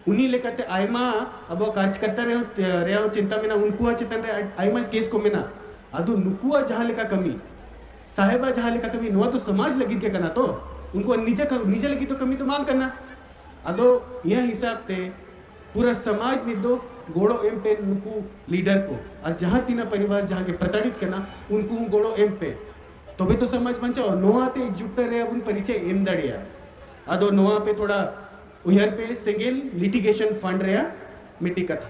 ᱩᱱᱤ ᱞᱮᱠᱟᱛᱮ ᱟᱭᱢᱟ ᱟᱵᱚ ᱠᱟᱨᱡᱽᱠᱚᱨᱛᱟ ᱨᱮᱦᱚᱸ, ᱨᱮᱭᱟᱜ ᱦᱚᱸ ᱪᱤᱱᱛᱟ ᱢᱮᱱᱟᱜᱼᱟ, ᱩᱱᱠᱩᱣᱟᱜ ᱪᱮᱛᱟᱱ ᱨᱮ ᱟᱭᱢᱟ ᱠᱮᱥ ᱠᱚ ᱢᱮᱱᱟᱜᱼᱟ᱾ ᱟᱫᱚ ᱱᱩᱠᱩᱣᱟᱜ ᱡᱟᱦᱟᱸ ᱞᱮᱠᱟ ᱠᱟᱹᱢᱤ, ᱥᱟᱦᱮᱵᱟᱜ ᱡᱟᱦᱟᱸ ᱞᱮᱠᱟ ᱠᱟᱹᱢᱤ, ᱱᱚᱣᱟ ᱫᱚ ᱥᱚᱢᱟᱡᱽ ᱞᱟᱹᱜᱤᱫ ᱜᱮ ᱠᱟᱱᱟ ᱛᱚ, ᱩᱱᱠᱩᱣᱟᱜ ᱱᱤᱡᱮ ᱠᱟ-, ᱱᱤᱡᱮ ᱞᱟᱹᱜᱤᱫ ᱫᱚ ᱠᱟᱹᱢᱤ ᱫᱚ ᱵᱟᱝ ᱠᱟᱱᱟ᱾ ᱟᱫᱚ ᱤᱧᱟᱹᱜ ᱦᱤᱥᱟᱹᱵ ᱛᱮ ᱯᱩᱨᱟᱹ ᱥᱚᱢᱟᱡᱽ ᱱᱤᱛ ᱫᱚ ᱜᱚᱲᱚ ᱮᱢ ᱯᱮ ᱱᱩᱠᱩ ᱞᱤᱰᱟᱨ ᱠᱚ, ᱟᱨ ᱡᱟᱦᱟᱸ ᱛᱤᱱᱟᱹᱜ ᱯᱚᱨᱤᱵᱟᱨ ᱡᱟᱦᱟᱸ ᱜᱮ ᱯᱨᱚᱛᱟᱲᱤᱛ ᱠᱟᱱᱟ, ᱩᱱᱠᱩ ᱦᱚᱸ ᱜᱚᱲᱚ ᱮᱢ ᱯᱮ, ᱛᱚᱵᱮ ᱛᱚ ᱥᱚᱢᱟᱡᱽ ᱵᱟᱧᱪᱟᱣ᱾ ᱱᱚᱣᱟ ᱛᱮ ᱮᱠᱡᱩᱴᱛᱟ ᱨᱮ ᱟᱵᱚᱱ ᱯᱚᱨᱤᱪᱚᱭ ᱮᱢ ᱫᱟᱲᱮᱭᱟᱜᱼᱟ᱾ ᱟᱫᱚ ᱱᱚᱣᱟ ᱯᱮ ᱛᱷᱚᱲᱟ ᱩᱭᱦᱟᱹᱨ ᱯᱮ, ᱥᱮᱸᱜᱮᱞ ᱞᱤᱴᱤᱜᱮᱥᱚᱱ ᱯᱷᱟᱱᱰ ᱨᱮᱭᱟᱜ ᱢᱤᱫᱴᱤᱡ ᱠᱟᱛᱷᱟ᱾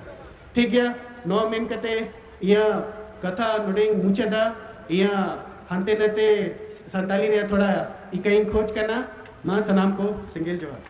ᱴᱷᱤᱠ ᱜᱮᱭᱟ, ᱱᱚᱣᱟ ᱢᱮᱱ ᱠᱟᱛᱮ ᱤᱧᱟᱹᱜ ᱠᱟᱛᱷᱟ ᱱᱚᱰᱮᱧ ᱢᱩᱪᱟᱹᱫᱟ᱾ ᱤᱧᱟᱹᱜ ᱦᱟᱱᱛᱮ ᱱᱟᱛᱮ ᱥᱟᱱᱛᱟᱞᱤ ᱨᱮᱭᱟᱜ ᱛᱷᱚᱲᱟ ᱤᱠᱟᱹᱧ ᱠᱷᱚᱡᱽ ᱠᱟᱱᱟ᱾ ᱢᱟ ᱥᱟᱱᱟᱢ ᱠᱚ ᱥᱮᱸᱜᱮᱞ ᱡᱚᱦᱟᱨ᱾